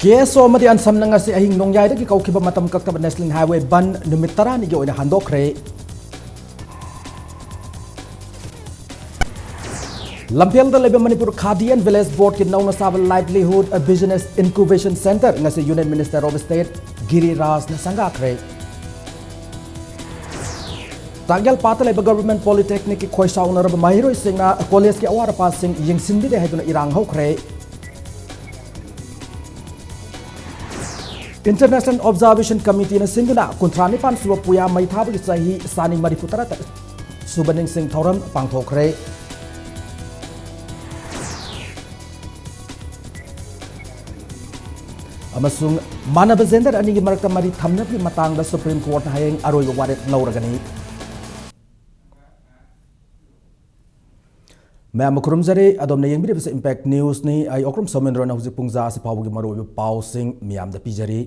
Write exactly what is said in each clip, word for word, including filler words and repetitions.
ꯀꯦ ꯑꯦꯁ ꯑꯣ ꯑꯃꯗꯤ ꯑꯟꯁꯝꯅ ꯉꯁꯤ ꯑꯍꯤꯡ ꯅꯣꯡꯌꯥꯏꯗꯒꯤ ꯀꯧꯈꯤꯕ ꯃꯇꯝ ꯀꯛꯇꯕ National Highway Bandh ꯅꯨꯃꯤꯠ ꯇꯔꯥꯅꯤꯒꯤ ꯑꯣꯏꯅ ꯍꯟꯗꯣꯛꯈ꯭ꯔꯦ꯫ ꯂꯝꯐꯦꯜꯗ ꯂꯩꯕ Manipur Khadi and Village Board ꯀꯤ ꯅꯧꯅ ꯁꯥꯕ Livelihood Business Incubation Centre ꯉꯁꯤ Union Minister of State ꯒꯤꯔꯤꯔꯥꯖꯅ ꯁꯪꯒꯥꯈ꯭ꯔꯦ꯫ ꯇꯥꯡꯒꯦꯜ ꯄꯥꯠꯇ ꯂꯩꯕ Government Polytechnic ꯀꯤ ꯈꯣꯏꯁꯥꯎꯅꯔꯕ ꯃꯍꯩꯔꯣꯏꯁꯤꯡꯅ college ꯀꯤ ꯑꯋꯥꯠ ꯑꯄꯥꯁꯤꯡ ꯌꯦꯡꯁꯤꯟꯕꯤꯗꯦ ꯍꯥꯏꯗꯨꯅ ꯏꯔꯥꯡ ꯍꯧꯈ꯭ꯔꯦ꯫ International Observation Committee ꯅ ꯁꯤꯟꯗꯨꯅ ꯀꯨꯟꯊ꯭ꯔꯥ ꯅꯤꯄꯥꯟ ꯁꯨꯕ ꯄꯨꯌꯥ ꯃꯩ ꯊꯥꯕꯒꯤ ꯆꯍꯤ ꯆꯥꯅꯤ ꯃꯔꯤꯐꯨ ꯇꯔꯥ ꯁꯨꯕ ꯅꯤꯡꯁꯤꯡ ꯊꯧꯔꯝ ꯄꯥꯡꯊꯣꯛꯈ꯭ꯔꯦ꯫ ꯑꯃꯁꯨꯡ ꯃꯥꯟꯅꯕ gender ꯑꯅꯤꯒꯤ ꯃꯔꯛꯇ ꯃꯔꯤ ꯊꯝꯅꯕꯒꯤ ꯃꯇꯥꯡꯗ Supreme Court ꯅ ꯍꯌꯦꯡ ꯑꯔꯣꯏꯕ ꯋꯥꯔꯦꯞ ꯂꯧꯔꯒꯅꯤ꯫ ꯃꯌꯥꯝꯕꯨ ꯈꯨꯔꯨꯝꯖꯔꯤ꯫ ꯑꯗꯣꯝꯅ ꯌꯦꯡꯕꯤꯔꯤꯕꯁꯤ Impact News ꯅꯤ꯫ ꯑꯩ ꯑꯣꯀ꯭ꯔꯨꯝ ꯁꯣꯃꯦꯟꯗ꯭ꯔꯣꯅ ꯍꯧꯖꯤꯛ ꯄꯨꯡ ꯖꯥ ꯑꯁꯤ ꯐꯥꯎꯕꯒꯤ ꯃꯔꯨꯑꯣꯏꯕ ꯄꯥꯎꯁꯤꯡ ꯃꯤꯌꯥꯝꯗ ꯄꯤꯖꯔꯤ꯫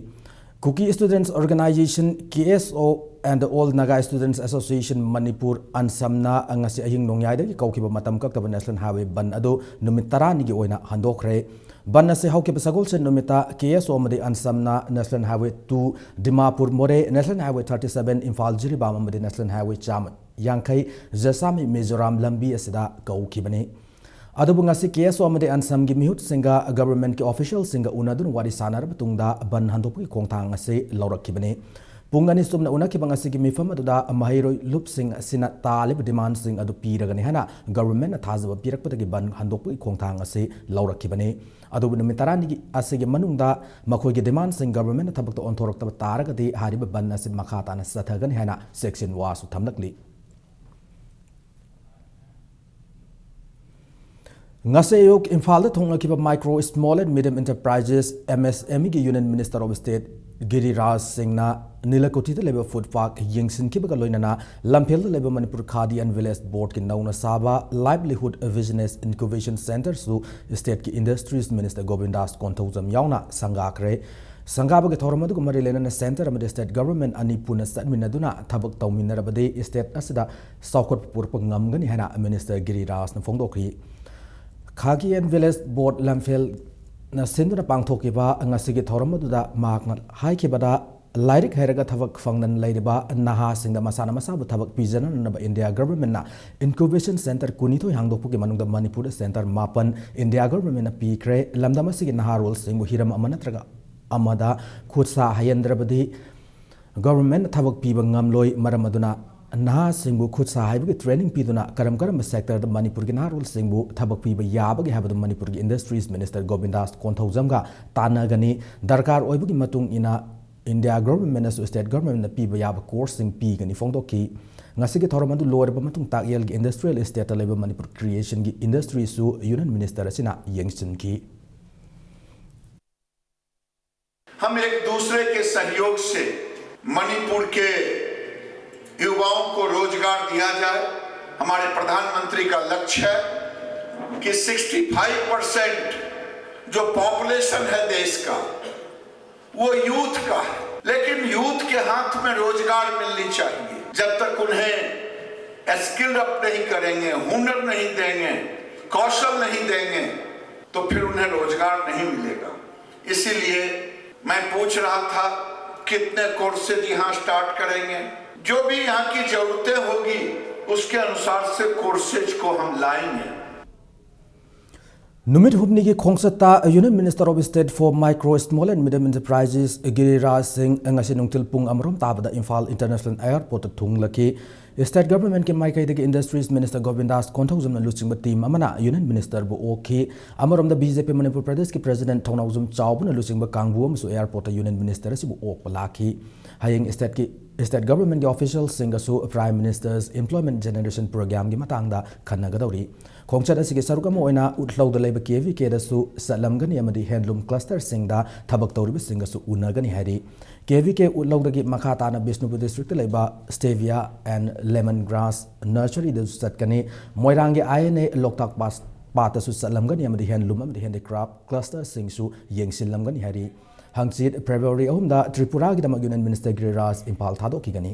Kuki Students Organisation, K S O, and the All Naga Students Association Manipur, ꯑꯟꯁꯝꯅ ꯉꯁꯤ ꯑꯍꯤꯡ ꯅꯣꯡꯌꯥꯏꯗꯒꯤ ꯀꯧꯈꯤꯕ ꯃꯇꯝ ꯀꯛꯇꯕ National Highway Bandh ꯑꯗꯨ ꯅꯨꯃꯤꯠ ꯇꯔꯥꯅꯤꯒꯤ ꯑꯣꯏꯅ ꯍꯟꯗꯣꯛꯈ꯭ꯔꯦ꯫ Bandh ꯑꯁꯤ ꯍꯧꯈꯤꯕ ꯁꯒꯣꯜꯁꯦꯟ ꯅꯨꯃꯤꯠꯇ K S O ꯑꯃꯗꯤ ꯑꯟꯁꯝꯅ National Highway two, ꯗꯤꯃꯥꯄꯨꯔ ꯃꯣꯔꯦ, National Highway thirty seven, Imphal Jiribam ꯑꯃꯗꯤ National Highway ꯆꯥꯝꯃ ꯌꯥꯡꯈꯩ, ꯖꯁꯥꯃꯤ ꯃꯤꯖꯣꯔꯥꯝ ꯂꯝꯕꯤ ꯑꯁꯤꯗ ꯀꯧꯈꯤꯕꯅꯤ꯫ ꯑꯗꯨꯕꯨ ꯉꯁꯤ K S O ꯑꯃꯗꯤ ꯑꯟꯁꯝꯒꯤ ꯃꯤꯍꯨꯠꯁꯤꯡꯒ government ꯀꯤ official ꯁꯤꯡꯒ ꯎꯅꯗꯨꯅ ꯋꯥꯔꯤ ꯁꯥꯟꯅꯔꯕ ꯇꯨꯡꯗ bandh ꯍꯟꯗꯣꯛꯄꯒꯤ ꯈꯣꯡꯊꯥꯡ ꯑꯁꯤ ꯂꯧꯔꯛꯈꯤꯕꯅꯤ꯫ ꯄꯨꯡ ꯑꯅꯤ ꯆꯨꯞꯅ ꯎꯅꯈꯤꯕ ꯉꯁꯤꯒꯤ ꯃꯤꯐꯝ ꯑꯗꯨꯗ ꯃꯍꯩꯔꯣꯏ ꯂꯨꯞꯁꯤꯡ ꯑꯁꯤꯅ ꯇꯥꯜꯂꯤꯕ demand ꯁꯤꯡ ꯑꯗꯨ ꯄꯤꯔꯒꯅꯤ ꯍꯥꯏꯅ government ꯅ ꯊꯥꯖꯕ ꯄꯤꯔꯛꯄꯗꯒꯤ bandh ꯍꯟꯗꯣꯛꯄꯒꯤ ꯈꯣꯡꯊꯥꯡ ꯑꯁꯤ ꯂꯧꯔꯛꯈꯤꯕꯅꯤ꯫ ꯑꯗꯨꯕꯨ ꯅꯨꯃꯤꯠ ꯇꯔꯥꯅꯤꯒꯤ ꯑꯁꯤꯒꯤ ꯃꯅꯨꯡꯗ ꯃꯈꯣꯏꯒꯤ demand ꯁꯤꯡ government ꯅ ꯊꯕꯛꯇ ꯑꯣꯟꯊꯣꯔꯛꯇꯕ ꯇꯥꯔꯒꯗꯤ ꯍꯥꯏꯔꯤꯕ bandh ꯑꯁꯤ ꯃꯈꯥ ꯇꯥꯅ ꯆꯠꯊꯒꯅꯤ ꯍꯥꯏꯅ ꯆꯦꯛꯁꯤꯟ ꯋꯥꯁꯨ ꯊꯝꯂꯛꯂꯤ꯫ ꯉꯁꯤ ꯑꯌꯨꯛ ꯏꯝꯐꯥꯜꯗ ꯊꯣꯛꯅꯈꯤꯕ Micro, Small and Medium Enterprises, M S M E ꯒꯤ Union Minister of State ꯒꯤꯔꯤꯔꯥꯖ ꯁꯤꯡꯅ ꯅꯤꯂꯀꯨꯊꯤꯗ ꯂꯩꯕ food park ꯌꯦꯡꯁꯤꯟꯈꯤꯕꯒ ꯂꯣꯏꯅꯅ ꯂꯝꯐꯦꯜꯗ ꯂꯩꯕ Manipur Khadi and Village Board ꯀꯤ ꯅꯧꯅ ꯁꯥꯕ Livelihood Business Incubation Centre ꯁꯨ state ꯀꯤ Industries Minister ꯒꯣꯕꯤꯟꯗꯥꯁ ꯀꯣꯟꯊꯧꯖꯝ ꯌꯥꯎꯅ ꯁꯪꯒꯥꯈ꯭ꯔꯦ꯫ ꯁꯪꯒꯥꯕꯒꯤ ꯊꯧꯔꯝ ꯑꯗꯨꯒ ꯃꯔꯤ ꯂꯩꯅꯅ centre ꯑꯃꯗꯤ state government ꯑꯅꯤ ꯄꯨꯟꯅ ꯆꯠꯃꯤꯟꯅꯗꯨꯅ ꯊꯕꯛ ꯇꯧꯃꯤꯟꯅꯔꯕꯗꯤ state ꯑꯁꯤꯗ ꯆꯥꯎꯈꯠꯄ ꯄꯨꯔꯛꯄ ꯉꯝꯒꯅꯤ ꯍꯥꯏꯅ Minister ꯒꯤꯔꯤꯔꯥꯖꯅ ꯐꯣꯡꯗꯣꯛꯈꯤ꯫ Khadi and Village Board ꯂꯝꯐꯦꯜ ꯅ ꯁꯤꯟꯗꯨꯅ ꯄꯥꯡꯊꯣꯛꯈꯤꯕ ꯉꯁꯤꯒꯤ ꯊꯧꯔꯝ ꯑꯗꯨꯗ ꯃꯍꯥꯛꯅ ꯍꯥꯏꯈꯤꯕꯗ, ꯂꯥꯏꯔꯤꯛ ꯍꯩꯔꯒ ꯊꯕꯛ ꯐꯪꯗꯅ ꯂꯩꯔꯤꯕ ꯅꯍꯥꯁꯤꯡꯗ ꯃꯁꯥꯅ ꯃꯁꯥꯕꯨ ꯊꯕꯛ ꯄꯤꯖꯅꯅꯕ ꯏꯟꯗꯤꯌꯥ ꯒꯚꯔꯟꯃꯦꯟꯠꯅ ꯏꯟꯀ꯭ꯌꯨꯕꯦꯁꯟ ꯁꯦꯟꯇꯔ ꯀꯨꯟꯅꯤꯊꯣꯏ ꯍꯥꯡꯗꯣꯛꯄꯒꯤ ꯃꯅꯨꯡꯗ ꯃꯅꯤꯄꯨꯔꯗ ꯁꯦꯟꯇꯔ ꯃꯥꯄꯟ ꯏꯟꯗꯤꯌꯥ ꯒꯚꯔꯟꯃꯦꯟꯠꯅ ꯄꯤꯈ꯭ꯔꯦ꯫ ꯂꯝꯗꯝ ꯑꯁꯤꯒꯤ ꯅꯍꯥꯔꯣꯜꯁꯤꯡꯕꯨ ꯍꯤꯔꯝ ꯑꯃ ꯅꯠꯇ꯭ꯔꯒ ꯑꯃꯗ ꯈꯨꯠ ꯁꯥ ꯍꯩꯍꯟꯗ꯭ꯔꯕꯗꯤ ꯒꯚꯔꯟꯃꯦꯟꯠꯅ ꯊꯕꯛ ꯄꯤꯕ ꯉꯝꯂꯣꯏ꯫ ꯃꯔꯝ ꯑꯗꯨꯅ ꯅꯍꯥꯁꯤꯡꯕꯨ ꯈꯨꯠ ꯁꯥ ꯍꯩꯕꯒꯤ ꯇ꯭ꯔꯦꯅꯤꯡ ꯄꯤꯗꯨꯅ ꯀꯔꯝ ꯀꯔꯝꯕ ꯁꯦꯛꯇꯔꯗ ꯃꯅꯤꯄꯨꯔꯒꯤ ꯅꯍꯥꯔꯣꯜꯁꯤꯡꯕꯨ ꯊꯕꯛ ꯄꯤꯕ ꯌꯥꯕꯒꯦ ꯍꯥꯏꯕꯗꯨ ꯃꯅꯤꯄꯨꯔꯒꯤ ꯏꯟꯗꯁꯇ꯭ꯔꯤꯁ ꯃꯤꯅꯤꯁꯇꯔ ꯒꯣꯕꯤꯟꯗꯥꯁ ꯀꯣꯟꯊꯧꯖꯝꯒ ꯇꯥꯟꯅꯒꯅꯤ꯫ ꯗꯔꯀꯥꯔ ꯑꯣꯏꯕꯒꯤ ꯃꯇꯨꯡ ꯏꯟꯅ ꯏꯟꯗꯤꯌꯥ ꯒꯚꯔꯟꯃꯦꯟꯠꯅꯁꯨ ꯁ꯭ꯇꯦꯠ ꯒꯚꯔꯟꯃꯦꯟꯠꯅ ꯄꯤꯕ ꯌꯥꯕ ꯀꯣꯔꯁꯁꯤꯡ ꯄꯤꯒꯅꯤ ꯐꯣꯡꯗꯣꯛꯈꯤ꯫ ꯉꯁꯤꯒꯤ ꯊꯧꯔꯝ ꯑꯗꯨ ꯂꯣꯏꯔꯕ ꯃꯇꯨꯡ ꯇꯥꯛꯌꯦꯜꯒꯤ ꯏꯟꯗꯁꯇ꯭ꯔꯤꯌꯦꯜ ꯏꯁꯇꯦꯠꯇ ꯂꯩꯕ ꯃꯅꯤꯄꯨꯔ ꯀ꯭ꯔꯤꯌꯦꯁꯟꯒꯤ ꯏꯟꯗꯁꯇ꯭ꯔꯤꯁꯨ ꯌꯨꯅꯤꯌꯟ ꯃꯤꯅꯤꯁꯇꯔ ꯑꯁꯤꯅ ꯌꯦꯡꯁꯤꯟꯈꯤ꯫ हम एक दूसरे के सहयोग से मणिपुर के युवाओं को रोजगार दिया जाए। हमारे प्रधानमंत्री का लक्ष्य है कि सिक्सटी फाइव परसेंट जो पॉपुलेशन है देश का, वो यूथ का है, लेकिन यूथ के हाथ में रोजगार मिलनी चाहिए। जब तक उन्हें स्किल अप नहीं करेंगे, हुनर नहीं देंगे, कौशल नहीं देंगे, तो फिर उन्हें रोजगार नहीं मिलेगा। इसीलिए मैं पूछ रहा था कितने कोर्सेज यहाँ स्टार्ट करेंगे। जो भी यहाँ की जरूरतें होगी, उसके अनुसार से कोर्सेज को हम लाएंगे। ꯅꯨꯃꯤꯠ ꯍꯨꯝꯅꯤꯒꯤ ꯈꯣꯡꯆꯠꯇ Union Minister of State for Micro, Small and Medium Enterprises ꯒꯤꯔꯤꯔꯥꯖ ꯁꯤꯡ ꯉꯁꯤ ꯅꯨꯡꯊꯤꯜ ꯄꯨꯡ ꯑꯃꯔꯣꯝ ꯇꯥꯕꯗ ꯏꯝꯐꯥꯜ ꯏꯟꯇꯔꯅꯦꯁꯅꯦꯜ ꯑꯦꯌꯔꯄꯣꯔꯠꯇ ꯊꯨꯡꯂꯛꯈꯤ꯫ ꯁ꯭ꯇꯦꯠ ꯒꯚꯔꯟꯃꯦꯟꯠꯀꯤ ꯃꯥꯏꯀꯩꯗꯒꯤ ꯏꯟꯗꯁꯇ꯭ꯔꯤꯁ ꯃꯤꯅꯤꯁꯇꯔ ꯒꯣꯕꯤꯟꯗꯥꯁ ꯀꯣꯟꯊꯧꯖꯝꯅ ꯂꯨꯆꯤꯡꯕ ꯇꯤꯝ ꯑꯃꯅ ꯌꯨꯅꯤꯌꯟ ꯃꯤꯅꯤꯁꯇꯔꯕꯨ ꯑꯣꯛꯈꯤ꯫ ꯑꯃꯔꯣꯝꯗ ꯕꯤ ꯖꯦ ꯄꯤ ꯃꯅꯤꯄꯨꯔ ꯄ꯭ꯔꯗꯦꯁꯀꯤ ꯄ꯭ꯔꯦꯁꯤꯗꯦꯟꯠ ꯊꯧꯅꯥꯎꯖꯝ ꯆꯥꯎꯕꯅ ꯂꯨꯆꯤꯡꯕ ꯀꯥꯡꯕꯨ ꯑꯃꯁꯨ ꯑꯦꯌꯔꯄꯣꯔꯠꯇ ꯌꯨꯅꯤꯌꯟ ꯃꯤꯅꯤꯁꯇꯔ ꯑꯁꯤꯕꯨ ꯑꯣꯛꯄ ꯂꯥꯛꯈꯤ꯫ ꯍꯌꯦꯡ ꯁ꯭ꯇꯦꯠꯀꯤ, ꯁ꯭ꯇꯦꯠ ꯒꯚꯔꯟꯃꯦꯟꯠꯀꯤ ꯑꯣꯐꯤꯁꯤꯌꯦꯜꯁꯤꯡꯒꯁꯨ Prime Minister's Employment Generation Programꯒꯤ ꯃꯇꯥꯡꯗ ꯈꯟꯅꯒꯗꯧꯔꯤ꯫ ꯈꯣꯡꯆꯠ ꯑꯁꯤꯒꯤ ꯁꯔꯨꯛ ꯑꯃ ꯑꯣꯏꯅ ꯎꯠꯂꯧꯗ ꯂꯩꯕ ꯀꯦ ꯚꯤ ꯀꯦꯗꯁꯨ ꯆꯠꯂꯝꯒꯅꯤ ꯑꯃꯗꯤ ꯍꯦꯟꯂꯨꯝ ꯀ꯭ꯂꯁꯇꯔꯁꯤꯡꯗ ꯊꯕꯛ ꯇꯧꯔꯤꯕꯁꯤꯡꯒꯁꯨ ꯎꯅꯒꯅꯤ ꯍꯥꯏꯔꯤ꯫ ꯀꯦ ꯚꯤ ꯀꯦ ꯎꯠꯂꯧꯗꯒꯤ ꯃꯈꯥ ꯇꯥꯅ ꯕꯤꯁꯅꯨꯄꯨꯔ ꯗꯤꯁꯇ꯭ꯔꯤꯛꯇ ꯂꯩꯕ Stevia and Lemon Grass Nurseryꯗꯁꯨ ꯆꯠꯀꯅꯤ꯫ ꯃꯣꯏꯔꯥꯡꯒꯤ ꯑꯥꯏ ꯑꯦꯟ ꯑꯦ ꯂꯣꯛꯇꯥꯛ ꯄꯥꯠ, ꯄꯥꯠꯇꯁꯨ ꯆꯠꯂꯝꯒꯅꯤ ꯑꯃꯗꯤ ꯍꯦꯟꯂꯨꯝ ꯑꯃꯗꯤ ꯍꯦꯟꯗꯤꯀ꯭ꯔꯥꯐ ꯀ꯭ꯂꯁꯇꯔꯁꯤꯡꯁꯨ ꯌꯦꯡꯁꯤꯜꯂꯝꯒꯅꯤ ꯍꯥꯏꯔꯤ꯫ ꯍꯪꯆꯤꯠ ꯐꯦꯕ꯭ꯔꯨꯋꯥꯔꯤ ꯑꯍꯨꯝꯗ ꯇ꯭ꯔꯤꯄꯨꯔꯥꯒꯤꯗꯃꯛ ꯌꯨꯅꯤꯌꯟ ꯃꯤꯅꯤꯁꯇꯔ ꯒꯤꯔꯤꯔꯥꯖ ꯏꯝꯐꯥꯜ ꯊꯥꯗꯣꯛꯈꯤꯒꯅꯤ꯫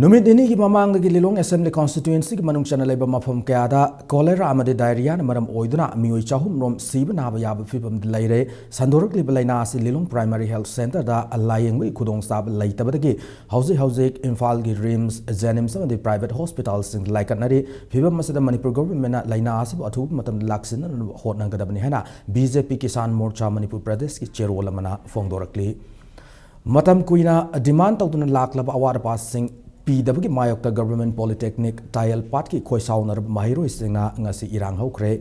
ꯅꯨꯃꯤꯠ ꯅꯤꯅꯤꯒꯤ ꯃꯃꯥꯡꯗꯒꯤ ꯂꯤꯂꯣꯡ Assembly Constituencyꯒꯤ ꯃꯅꯨꯡ ꯆꯟꯅ ꯂꯩꯕ ꯃꯐꯝ ꯀꯌꯥꯗ cholera ꯑꯃꯗꯤ diarrheaꯅ ꯃꯔꯝ ꯑꯣꯏꯗꯨꯅ ꯃꯤꯑꯣꯏ ꯆꯍꯨꯝ ꯔꯣꯝ ꯁꯤꯕ ꯅꯥꯕ ꯌꯥꯕ ꯐꯤꯕꯝꯗ ꯂꯩꯔꯦ꯫ ꯁꯟꯗꯣꯔꯛꯂꯤꯕ ꯂꯥꯏꯅꯥ ꯑꯁꯤ ꯂꯤꯂꯣꯡ Primary Health Centreꯗ ꯂꯥꯌꯦꯡꯕꯒꯤ ꯈꯨꯗꯣꯡꯆꯥꯕ ꯂꯩꯇꯕꯗꯒꯤ ꯍꯧꯖꯤꯛ ꯍꯧꯖꯤꯛ ꯏꯝꯐꯥꯜꯒꯤ RIMS, JNIMS ꯑꯃꯗꯤ private hospitalꯁꯤꯡꯗ ꯂꯥꯏꯀꯠꯅꯔꯤ꯫ ꯐꯤꯕꯝ ꯑꯁꯤꯗ ꯃꯅꯤꯄꯨꯔ governmentꯅ ꯂꯥꯏꯅꯥ ꯑꯁꯤꯕꯨ ꯑꯊꯨꯕ ꯃꯇꯝꯗ ꯂꯥꯛꯁꯤꯟꯅꯅꯕ ꯍꯣꯠꯅꯒꯗꯕꯅꯤ ꯍꯥꯏꯅ BJP Kisan Morcha ꯃꯅꯤꯄꯨꯔ ꯄ꯭ꯔꯗꯦꯁꯀꯤ ꯆꯦꯔꯣꯜ ꯑꯃꯅ ꯐꯣꯡꯗꯣꯔꯛꯂꯤ꯫ ꯃꯇꯝ ꯀꯨꯏꯅ demand ꯇꯧꯗꯨꯅ ꯂꯥꯛꯂꯕ ꯑꯋꯥꯠ ꯑꯄꯥꯁꯤꯡ ꯄꯤꯗꯕꯒꯤ ꯃꯥꯌꯣꯛꯇ Government Polytechnic ꯇꯥꯌꯦꯜꯄꯥꯠꯀꯤ ꯈꯣꯏꯁꯥꯎꯅꯔꯕ ꯃꯍꯩꯔꯣꯏꯁꯤꯡꯅ ꯉꯁꯤ ꯏꯔꯥꯡ ꯍꯧꯈ꯭ꯔꯦ꯫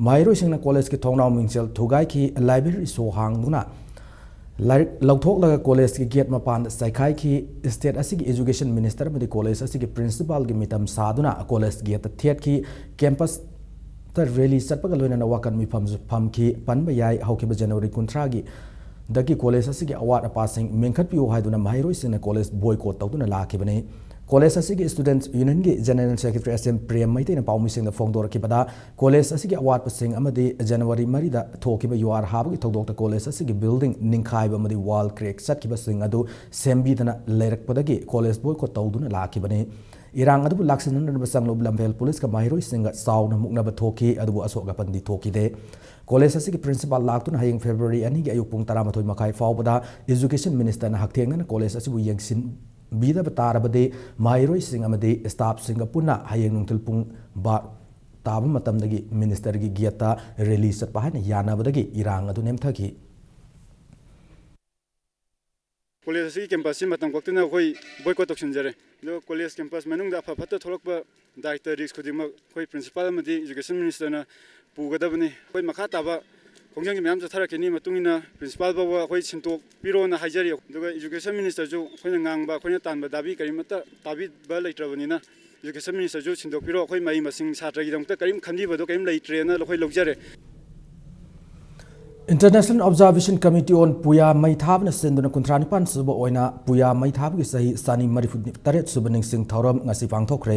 ꯃꯍꯩꯔꯣꯏꯁꯤꯡꯅ collegeꯀꯤ ꯊꯣꯡꯅꯥꯎ ꯃꯤꯡꯁꯦꯜ ꯊꯨꯒꯥꯏꯈꯤ, library ꯁꯣ ꯍꯥꯡꯗꯨꯅ ꯂꯥꯏꯔꯤꯛ ꯂꯧꯊꯣꯛꯂꯒ collegeꯀꯤ gate ꯃꯄꯥꯟꯗ ꯆꯥꯏꯈꯥꯏꯈꯤ꯫ State ꯑꯁꯤꯒꯤ Education Minister ꯑꯃꯗꯤ college ꯑꯁꯤꯒꯤ principalꯒꯤ ꯃꯤꯇꯝ ꯁꯥꯗꯨꯅ college gateꯇ ꯊꯦꯠꯈꯤ꯫ Campusꯇ rally ꯆꯠꯄꯒ ꯂꯣꯏꯅꯅ ꯋꯥꯀꯠ ꯃꯤꯐꯝꯁꯨ ꯐꯝꯈꯤ꯫ ꯄꯟꯕ ꯌꯥꯏ, ꯍꯧꯈꯤꯕ January ꯀꯨꯟꯊ꯭ꯔꯥꯒꯤ ꯗꯒꯤ college ꯑꯁꯤꯒꯤ ꯑꯋꯥꯠ ꯑꯄꯥꯁꯤꯡ ꯃꯦꯟꯈꯠꯄꯤꯌꯨ ꯍꯥꯏꯗꯨꯅ ꯃꯍꯩꯔꯣꯏꯁꯤꯡꯅ college boycott ꯇꯧꯗꯨꯅ ꯂꯥꯛꯈꯤꯕꯅꯤ꯫ College ꯑꯁꯤꯒꯤ Students Unionꯒꯤ General Secretary SM Prem ꯃꯩꯇꯩꯅ ꯄꯥꯎꯃꯤꯁꯤꯡꯗ ꯐꯣꯡꯗꯣꯔꯛꯈꯤꯕꯗ, college ꯑꯁꯤꯒꯤ ꯑꯋꯥꯠꯄꯁꯤꯡ ꯑꯃꯗꯤ January ꯃꯔꯤꯗ ꯊꯣꯛꯈꯤꯕ ꯌꯨꯍꯥꯔ ꯍꯥꯕꯒꯤ ꯊꯧꯗꯣꯛꯇ college ꯑꯁꯤꯒꯤ building ꯅꯤꯡꯈꯥꯏꯕ ꯑꯃꯗꯤ wall crack ꯆꯠꯈꯤꯕꯁꯤꯡ ꯑꯗꯨ ꯁꯦꯝꯕꯤꯗꯅ ꯂꯩꯔꯛꯄꯗꯒꯤ college boycott ꯇꯧꯗꯨꯅ ꯂꯥꯛꯈꯤꯕꯅꯤ꯫ ꯏꯔꯥꯡ ꯑꯗꯨꯕꯨ ꯂꯥꯛꯁꯤꯟꯅꯅꯕ ꯆꯪꯂꯨꯕ ꯂꯝꯐꯦꯜ policeꯀ ꯃꯍꯩꯔꯣꯏꯁꯤꯡꯒ ꯆꯥꯎꯅ ꯃꯨꯛꯅꯕ ꯊꯣꯛꯈꯤ, ꯑꯗꯨꯕꯨ ꯑꯁꯣꯛ ꯑꯄꯟꯗꯤ ꯊꯣꯛꯈꯤꯗꯦ꯫ College ꯑꯁꯤꯒꯤ principal ꯂꯥꯛꯇꯨꯅ ꯍꯌꯦꯡ February ꯑꯅꯤꯒꯤ ꯑꯌꯨꯛ ꯄꯨꯡ ꯇꯔꯥꯃꯥꯊꯣꯏ ꯃꯈꯥꯏ ꯐꯥꯎꯕꯗ Education Ministerꯅ ꯍꯛꯊꯦꯡꯅꯅ college ꯑꯁꯤꯕꯨ ꯌꯦꯡꯁꯤꯟꯕꯤꯗꯕ ꯇꯥꯔꯕꯗꯤ ꯃꯍꯩꯔꯣꯏꯁꯤꯡ ꯑꯃꯗꯤ staffꯁꯤꯡꯒ ꯄꯨꯟꯅ ꯍꯌꯦꯡ ꯅꯨꯡꯊꯤꯜ ꯄꯨꯡ ꯕꯥꯔꯣ ꯇꯥꯕ ꯃꯇꯝꯗꯒꯤ ministerꯒꯤ gateꯇ rally ꯆꯠꯄ ꯍꯥꯏꯅ ꯌꯥꯅꯕꯗꯒꯤ ꯏꯔꯥꯡ ꯑꯗꯨ ꯅꯦꯝꯊꯈꯤ꯫ College ꯑꯁꯤꯒꯤ campusꯁꯤ ꯃꯇꯝ ꯀꯛꯇꯅ ꯑꯩꯈꯣꯏ boycott ꯇꯧꯁꯤꯟꯖꯔꯦ꯫ ꯑꯗꯨꯒ college campus ꯃꯅꯨꯡꯗ ꯑꯐ ꯐꯠꯇ ꯊꯣꯛꯂꯛꯄ ꯗꯥꯏꯇ risk ꯈꯨꯗꯤꯡꯃꯛ ꯑꯩꯈꯣꯏ principal ꯑꯃꯗꯤ Education Ministerꯅ ꯄꯨꯒꯗꯕꯅꯤ꯫ ꯑꯩꯈꯣꯏ ꯃꯈꯥ ꯇꯥꯕ ꯈꯣꯡꯖꯪꯁꯤ ꯃꯌꯥꯝ ꯆꯠꯊꯔꯛꯈꯤꯅꯤ꯫ ꯃꯇꯨꯡ ꯏꯟꯅ principal ꯐꯥꯎꯕ ꯑꯩꯈꯣꯏ ꯁꯤꯟꯗꯣꯛꯄꯤꯔꯣꯅ ꯍꯥꯏꯖꯔꯤ꯫ ꯑꯗꯨꯒ Education Ministerꯁꯨ ꯑꯩꯈꯣꯏꯅ ꯉꯥꯡꯕ, ꯑꯩꯈꯣꯏꯅ ꯇꯥꯟꯕ ꯗꯥꯕꯤ ꯀꯔꯤꯃꯠꯇ ꯇꯥꯕꯤꯕ ꯂꯩꯇ꯭ꯔꯕꯅꯤꯅ Education Ministerꯁꯨ ꯁꯤꯟꯗꯣꯛꯄꯤꯔꯣ꯫ ꯑꯩꯈꯣꯏ ꯃꯍꯩ ꯃꯁꯤꯡ ꯁꯥꯇ꯭ꯔꯒꯤꯗꯃꯛꯇ ꯀꯔꯤꯝ ꯈꯟꯕꯤꯕꯗꯣ ꯀꯔꯤꯝ ꯂꯩꯇ꯭ꯔꯦꯅ ꯑꯩꯈꯣꯏ ꯂꯧꯖꯔꯦ꯫ International Observation Committee on ꯄꯨꯌꯥ ꯃꯩ ꯊꯥꯕꯅ ꯁꯤꯟꯗꯨꯅ ꯀꯨꯟꯊ꯭ꯔꯥ ꯅꯤꯄꯥꯟ ꯁꯨꯕ ꯑꯣꯏꯅ ꯄꯨꯌꯥ ꯃꯩ ꯊꯥꯕꯒꯤ ꯆꯍꯤ ꯆꯅꯤ ꯃꯔꯤꯐꯨ ꯇꯔꯦꯠ ꯁꯨꯕ ꯅꯤꯡꯁꯤꯡ ꯊꯧꯔꯝ ꯉꯁꯤ ꯄꯥꯡꯊꯣꯛꯈ꯭ꯔꯦ꯫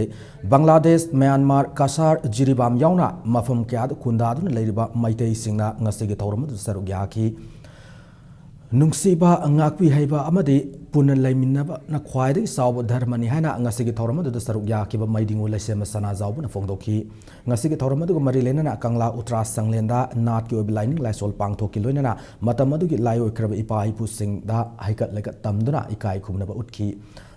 ꯕꯪꯒ꯭ꯂꯥꯗꯦꯁ, ꯃ꯭ꯌꯥꯟꯃꯥꯔ, ꯀꯁꯥꯔ, ꯖꯤꯔꯤꯕꯥꯝ ꯌꯥꯎꯅ ꯃꯐꯝ ꯀꯌꯥꯗ ꯈꯨꯟꯗꯥꯗꯨꯅ ꯂꯩꯔꯤꯕ ꯃꯩꯇꯩꯁꯤꯡꯅ ꯉꯁꯤꯒꯤ ꯊꯧꯔꯝ ꯑꯗꯨꯗ ꯁꯔꯨꯛ ꯌꯥꯈꯤ꯫ ꯅꯨꯡꯁꯤꯕ, ꯉꯥꯛꯄꯤ ꯍꯩꯕ ꯑꯃꯗꯤ ꯄꯨꯟꯅ ꯂꯩꯃꯤꯟꯅꯕꯅ ꯈ꯭ꯋꯥꯏꯗꯒꯤ ꯆꯥꯎꯕ ꯙꯔꯃꯅꯤ ꯍꯥꯏꯅ ꯉꯁꯤꯒꯤ ꯊꯧꯔꯝ ꯑꯗꯨꯗ ꯁꯔꯨꯛ ꯌꯥꯈꯤꯕ ꯃꯩꯗꯤꯉꯨ ꯂꯩꯁꯦꯝꯕ ꯁꯅꯥꯖꯥꯎꯕꯅ ꯐꯣꯡꯗꯣꯛꯈꯤ꯫ ꯉꯁꯤꯒꯤ ꯊꯧꯔꯝ ꯑꯗꯨꯒ ꯃꯔꯤ ꯂꯩꯅꯅ ꯀꯪꯂꯥ ꯎꯇ꯭ꯔꯥ ꯁꯪꯂꯦꯟꯗ ꯅꯥꯠꯀꯤ ꯑꯣꯏꯕ ꯂꯥꯏꯅꯤꯡ ꯂꯥꯏꯁꯣꯜ ꯄꯥꯡꯊꯣꯛꯈꯤ, ꯂꯣꯏꯅꯅ ꯃꯇꯝ ꯑꯗꯨꯒꯤ ꯂꯥꯏꯑꯣꯏꯈ꯭ꯔꯕ ꯏꯄꯥ ꯏꯄꯨꯁꯤꯡꯗ ꯍꯩꯀꯠ ꯂꯩꯀꯠ ꯇꯝꯗꯨꯅ ꯏꯀꯥꯏ ꯈꯨꯝꯅꯕ ꯎꯠꯈꯤ꯫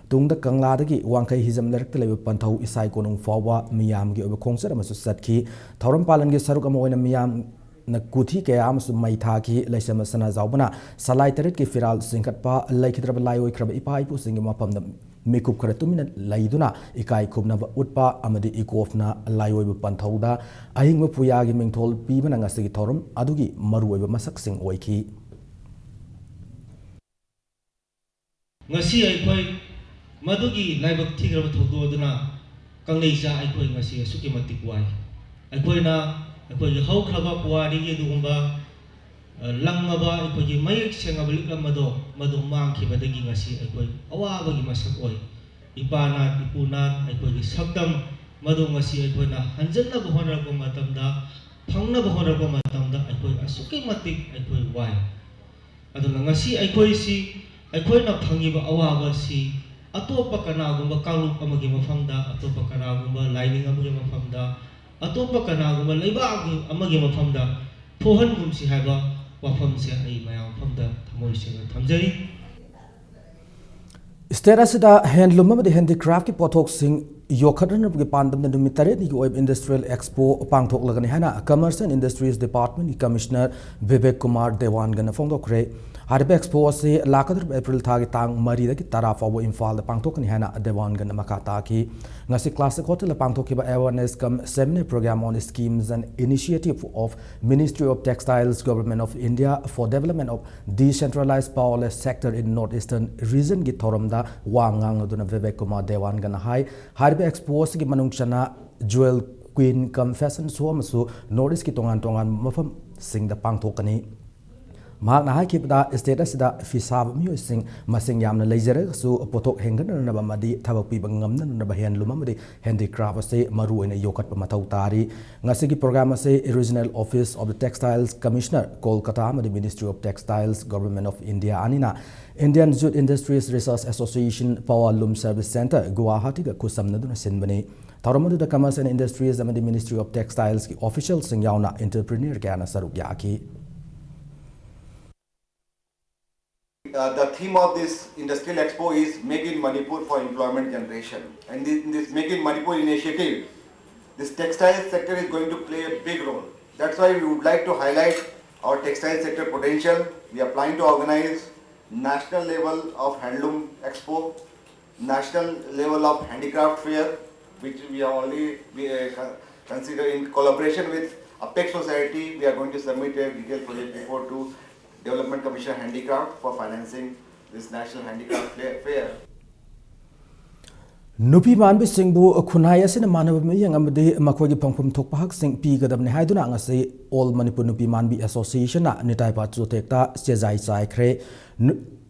ꯇꯨꯡꯗ ꯀꯪꯂꯥꯗꯒꯤ ꯋꯥꯡꯈꯩ ꯍꯤꯖꯝ ꯂꯩꯔꯛꯇ ꯂꯩꯕ ꯄꯟꯊꯧ ꯏꯁꯥꯏ ꯀꯣꯅꯨꯡ ꯐꯥꯎꯕ ꯃꯤꯌꯥꯝꯒꯤ ꯑꯣꯏꯕ ꯈꯣꯡꯆꯠ ꯑꯃꯁꯨ ꯆꯠꯈꯤ꯫ ꯊꯧꯔꯝ ꯄꯥꯂꯟꯒꯤ ꯁꯔꯨꯛ ꯑꯃ ꯑꯣꯏꯅ ꯃꯤꯌꯥꯝꯅ ꯀꯨꯊꯤ ꯀꯌꯥ ꯑꯃꯁꯨ ꯃꯩ ꯊꯥꯈꯤ꯫ ꯂꯩꯁꯦꯝꯕ ꯁꯅꯥꯖꯥꯎꯕꯅ ꯁꯂꯥꯏ ꯇꯔꯦꯠꯀꯤ ꯐꯤꯔꯥꯜ ꯆꯤꯡꯈꯠꯄ, ꯂꯩꯈꯤꯗ꯭ꯔꯕ ꯂꯥꯏꯑꯣꯏꯈ꯭ꯔꯕ ꯏꯄꯥ ꯏꯄꯨꯁꯤꯡꯒꯤ ꯃꯐꯝꯗ ꯃꯤꯀꯨꯞ ꯈꯔ ꯇꯨꯃꯤꯟꯅ ꯂꯩꯗꯨꯅ ꯏꯀꯥꯏ ꯈꯨꯝꯅꯕ ꯎꯠꯄ ꯑꯃꯗꯤ ꯏꯀꯣꯐꯅ ꯂꯥꯏꯑꯣꯏꯕ ꯄꯟꯊꯧꯗ ꯑꯍꯤꯡꯕ ꯄꯨꯌꯥꯒꯤ ꯃꯤꯡꯊꯣꯜ ꯄꯤꯕꯅ ꯉꯁꯤꯒꯤ ꯊꯧꯔꯝ ꯑꯗꯨꯒꯤ ꯃꯔꯨꯑꯣꯏꯕ ꯃꯁꯛꯁꯤꯡ ꯑꯣꯏꯈꯤ꯫ ꯉꯁꯤ ꯑꯩꯈꯣꯏ ꯃꯗꯨꯒꯤ ꯂꯥꯏꯕꯛ ꯊꯤꯈ꯭ꯔꯕ ꯊꯧꯗꯣꯛ ꯑꯗꯨꯅ ꯀꯪꯂꯩꯆꯥ ꯑꯩꯈꯣꯏ ꯉꯁꯤ ꯑꯁꯨꯛꯀꯤ ꯃꯇꯤꯛ ꯋꯥꯏ꯫ ꯑꯩꯈꯣꯏꯅ ꯑꯩꯈꯣꯏꯒꯤ ꯍꯧꯈ꯭ꯔꯕ ꯄꯨꯋꯥꯔꯤꯒꯤ ꯑꯗꯨꯒꯨꯝꯕ, ꯑ, ꯂꯪꯉꯕ, ꯑꯩꯈꯣꯏꯒꯤ ꯃꯌꯦꯛ ꯁꯦꯡꯉꯕ ꯂꯤꯛꯂꯝ ꯑꯗꯣ, ꯃꯗꯨ ꯃꯥꯡꯈꯤꯕꯗꯒꯤ ꯉꯁꯤ ꯑꯩꯈꯣꯏ ꯑꯋꯥꯕꯒꯤ ꯃꯁꯛ ꯑꯣꯏ꯫ ꯏꯄꯥ ꯅꯥꯠ, ꯏꯄꯨ ꯅꯥꯠ, ꯑꯩꯈꯣꯏꯒꯤ ꯁꯛꯇꯝ, ꯃꯗꯨ ꯉꯁꯤ ꯑꯩꯈꯣꯏꯅ ꯍꯟꯖꯤꯟꯅꯕ ꯍꯣꯠꯅꯔꯛꯄ ꯃꯇꯝꯗ, ꯐꯪꯅꯕ ꯍꯣꯠꯅꯔꯛꯄ ꯃꯇꯝꯗ ꯑꯩꯈꯣꯏ ꯑꯁꯨꯛꯀꯤ ꯃꯇꯤꯛ ꯑꯩꯈꯣꯏ ꯋꯥꯏ꯫ ꯑꯗꯨꯅ ꯉꯁꯤ ꯑꯩꯈꯣꯏꯁꯤ, ꯑꯩꯈꯣꯏꯅ ꯐꯪꯉꯤꯕ ꯑꯋꯥꯕ ꯑꯁꯤ ꯑꯇꯣꯞꯄ ꯀꯅꯥꯒꯨꯝꯕ ꯀꯥꯡꯂꯨꯞ ꯑꯃꯒꯤ ꯃꯐꯝꯗ, ꯑꯇꯣꯞꯄ ꯀꯅꯥꯒꯨꯝꯕ ꯂꯥꯏꯅꯤꯡ ꯑꯃꯒꯤ ꯃꯐꯝꯗ, ꯑꯇꯣꯞꯄ ꯀꯅꯥꯒꯨꯝꯕ ꯂꯩꯕꯥꯛ ꯑꯃꯒꯤ ꯃꯐꯝꯗ ꯊꯣꯛꯍꯟꯒꯨꯝꯁꯤ ꯍꯥꯏꯕ ꯋꯥꯐꯝꯁꯦ ꯑꯩ ꯃꯌꯥꯝ ꯃꯐꯝꯗ ꯊꯃꯣꯏ ꯁꯦꯡꯅ ꯊꯝꯖꯔꯤ꯫ ꯁ꯭ꯇꯦꯠ ꯑꯁꯤꯗ ꯍꯦꯟꯂꯨꯝ ꯑꯃꯗꯤ ꯍꯦꯟꯗꯤꯀ꯭ꯔꯥꯐꯀꯤ ꯄꯣꯠꯊꯣꯛꯁꯤꯡ ꯌꯣꯛꯈꯠꯅꯅꯕꯒꯤ ꯄꯥꯟꯗꯝꯗ ꯅꯨꯃꯤꯠ ꯇꯔꯦꯠꯅꯤꯒꯤ ꯑꯣꯏꯕ ꯏꯟꯗꯁꯇ꯭ꯔꯤꯌꯦꯜ ꯑꯦꯛꯁꯄꯣ ꯄꯥꯡꯊꯣꯛꯂꯒꯅꯤ ꯍꯥꯏꯅ Commerce and Industries Departmentꯀꯤ Commissioner Vivek Kumar ꯗꯦꯋꯥꯟꯒꯅ ꯐꯣꯡꯗꯣꯛꯈ꯭ꯔꯦ꯫ ꯍꯥꯏꯔꯤꯕ ꯑꯦꯛꯁꯄꯣ ꯑꯁꯤ ꯂꯥꯛꯀꯗꯧꯔꯤꯕ ꯑꯦꯄ꯭ꯔꯤꯜ ꯊꯥꯒꯤ ꯇꯥꯡ ꯃꯔꯤꯗꯒꯤ ꯇꯔꯥ ꯐꯥꯎꯕ ꯏꯝꯐꯥꯜꯗ ꯄꯥꯡꯊꯣꯛꯀꯅꯤ ꯍꯥꯏꯅ ꯗꯦꯋꯥꯟꯒꯅ ꯃꯈꯥ ꯇꯥꯈꯤ꯫ ꯉꯁꯤ ꯀ꯭ꯂꯥꯁꯤꯛ ꯍꯣꯇꯦꯜꯗ ꯄꯥꯡꯊꯣꯛꯈꯤꯕ awareness cum seminar program on schemes and initiative of Ministry of Textiles, Government of India for development of decentralized powerless sector in North Eastern region ꯒꯤ ꯊꯧꯔꯝꯗ ꯋꯥ ꯉꯥꯡꯂꯗꯨꯅ ꯚꯤꯕꯦꯛ ꯀꯨꯃꯥꯔ ꯗꯦꯋꯥꯟꯒꯅ ꯍꯥꯏ, ꯍꯥꯏꯔꯤꯕ ꯑꯦꯛꯁꯄꯣ ꯑꯁꯤꯒꯤ ꯃꯅꯨꯡ ꯆꯟꯅ jewel queen cum fashion show ꯑꯃꯁꯨ North Eastꯀꯤ ꯇꯣꯉꯥꯟ ꯇꯣꯉꯥꯟꯕ ꯃꯐꯝꯁꯤꯡꯗ ꯄꯥꯡꯊꯣꯛꯀꯅꯤ꯫ ꯃꯍꯥꯛꯅ ꯍꯥꯏꯈꯤꯕꯗ, state ꯑꯁꯤꯗ ꯐꯤ ꯁꯥꯕ ꯃꯤꯑꯣꯏꯁꯤꯡ ꯃꯁꯤꯡ ꯌꯥꯝꯅ ꯂꯩꯖꯔꯒꯁꯨ, ꯄꯣꯠꯊꯣꯛ ꯍꯦꯟꯒꯠꯅꯅꯕ ꯑꯃꯗꯤ ꯊꯕꯛ ꯄꯤꯕ ꯉꯝꯅꯅꯕ handloom ꯑꯃꯗꯤ handicraft ꯑꯁꯤ ꯃꯔꯨ ꯑꯣꯏꯅ ꯌꯣꯛꯈꯠꯄ ꯃꯊꯧ ꯇꯥꯔꯤ꯫ ꯉꯁꯤꯒꯤ program ꯑꯁꯤ Regional Office of the Textiles Commissioner, Kolkata ꯑꯃꯗꯤ Ministry of Textiles, Government of India ꯑꯅꯤꯅ Indian Jute Industries Research Association, Power Loom Service Centre, ꯒꯨꯋꯥꯍꯥꯇꯤꯒ ꯈꯨꯠꯁꯝꯅꯗꯨꯅ ꯁꯤꯟꯕꯅꯤ꯫ ꯊꯧꯔꯝ ꯑꯗꯨꯗ Commerce and Industries ꯑꯃꯗꯤ Ministry of Textilesꯀꯤ officialꯁꯤꯡ ꯌꯥꯎꯅ entrepreneur ꯀꯌꯥꯅ ꯁꯔꯨꯛ ꯌꯥꯈꯤ꯫ Uh, the theme of this industrial expo is Make in Manipur for Employment Generation. And in this Make in Manipur initiative, this textile sector is going to play a big role. That's why we would like to highlight our textile sector potential. We are planning to organize national level of handloom expo, national level of handicraft fair, which we are already, we, uh, con-, consider in collaboration with Apex Society. We are going to submit a detailed project report to Development Commission Handicraft for financing this National Handicraft Fair. ꯅꯨꯄꯤ ꯃꯥꯟꯕꯤꯁꯤꯡꯕꯨ ꯈꯨꯟꯅꯥꯏ ꯑꯁꯤꯅ ꯃꯥꯟꯅꯕ ꯃꯤꯠꯌꯦꯡ ꯑꯃꯗꯤ ꯃꯈꯣꯏꯒꯤ ꯐꯪꯐꯝ ꯊꯣꯛꯄ ꯍꯛꯁꯤꯡ ꯄꯤꯒꯗꯕꯅꯤ ꯍꯥꯏꯗꯨꯅ ꯉꯁꯤ All Manipur Nupi Manbi Associationꯅ Nitai ꯄꯥꯠ ꯆꯣꯊꯦꯛꯇ ꯆꯦꯖꯥꯏ ꯆꯥꯏꯈ꯭ꯔꯦ꯫ ꯅꯨ-,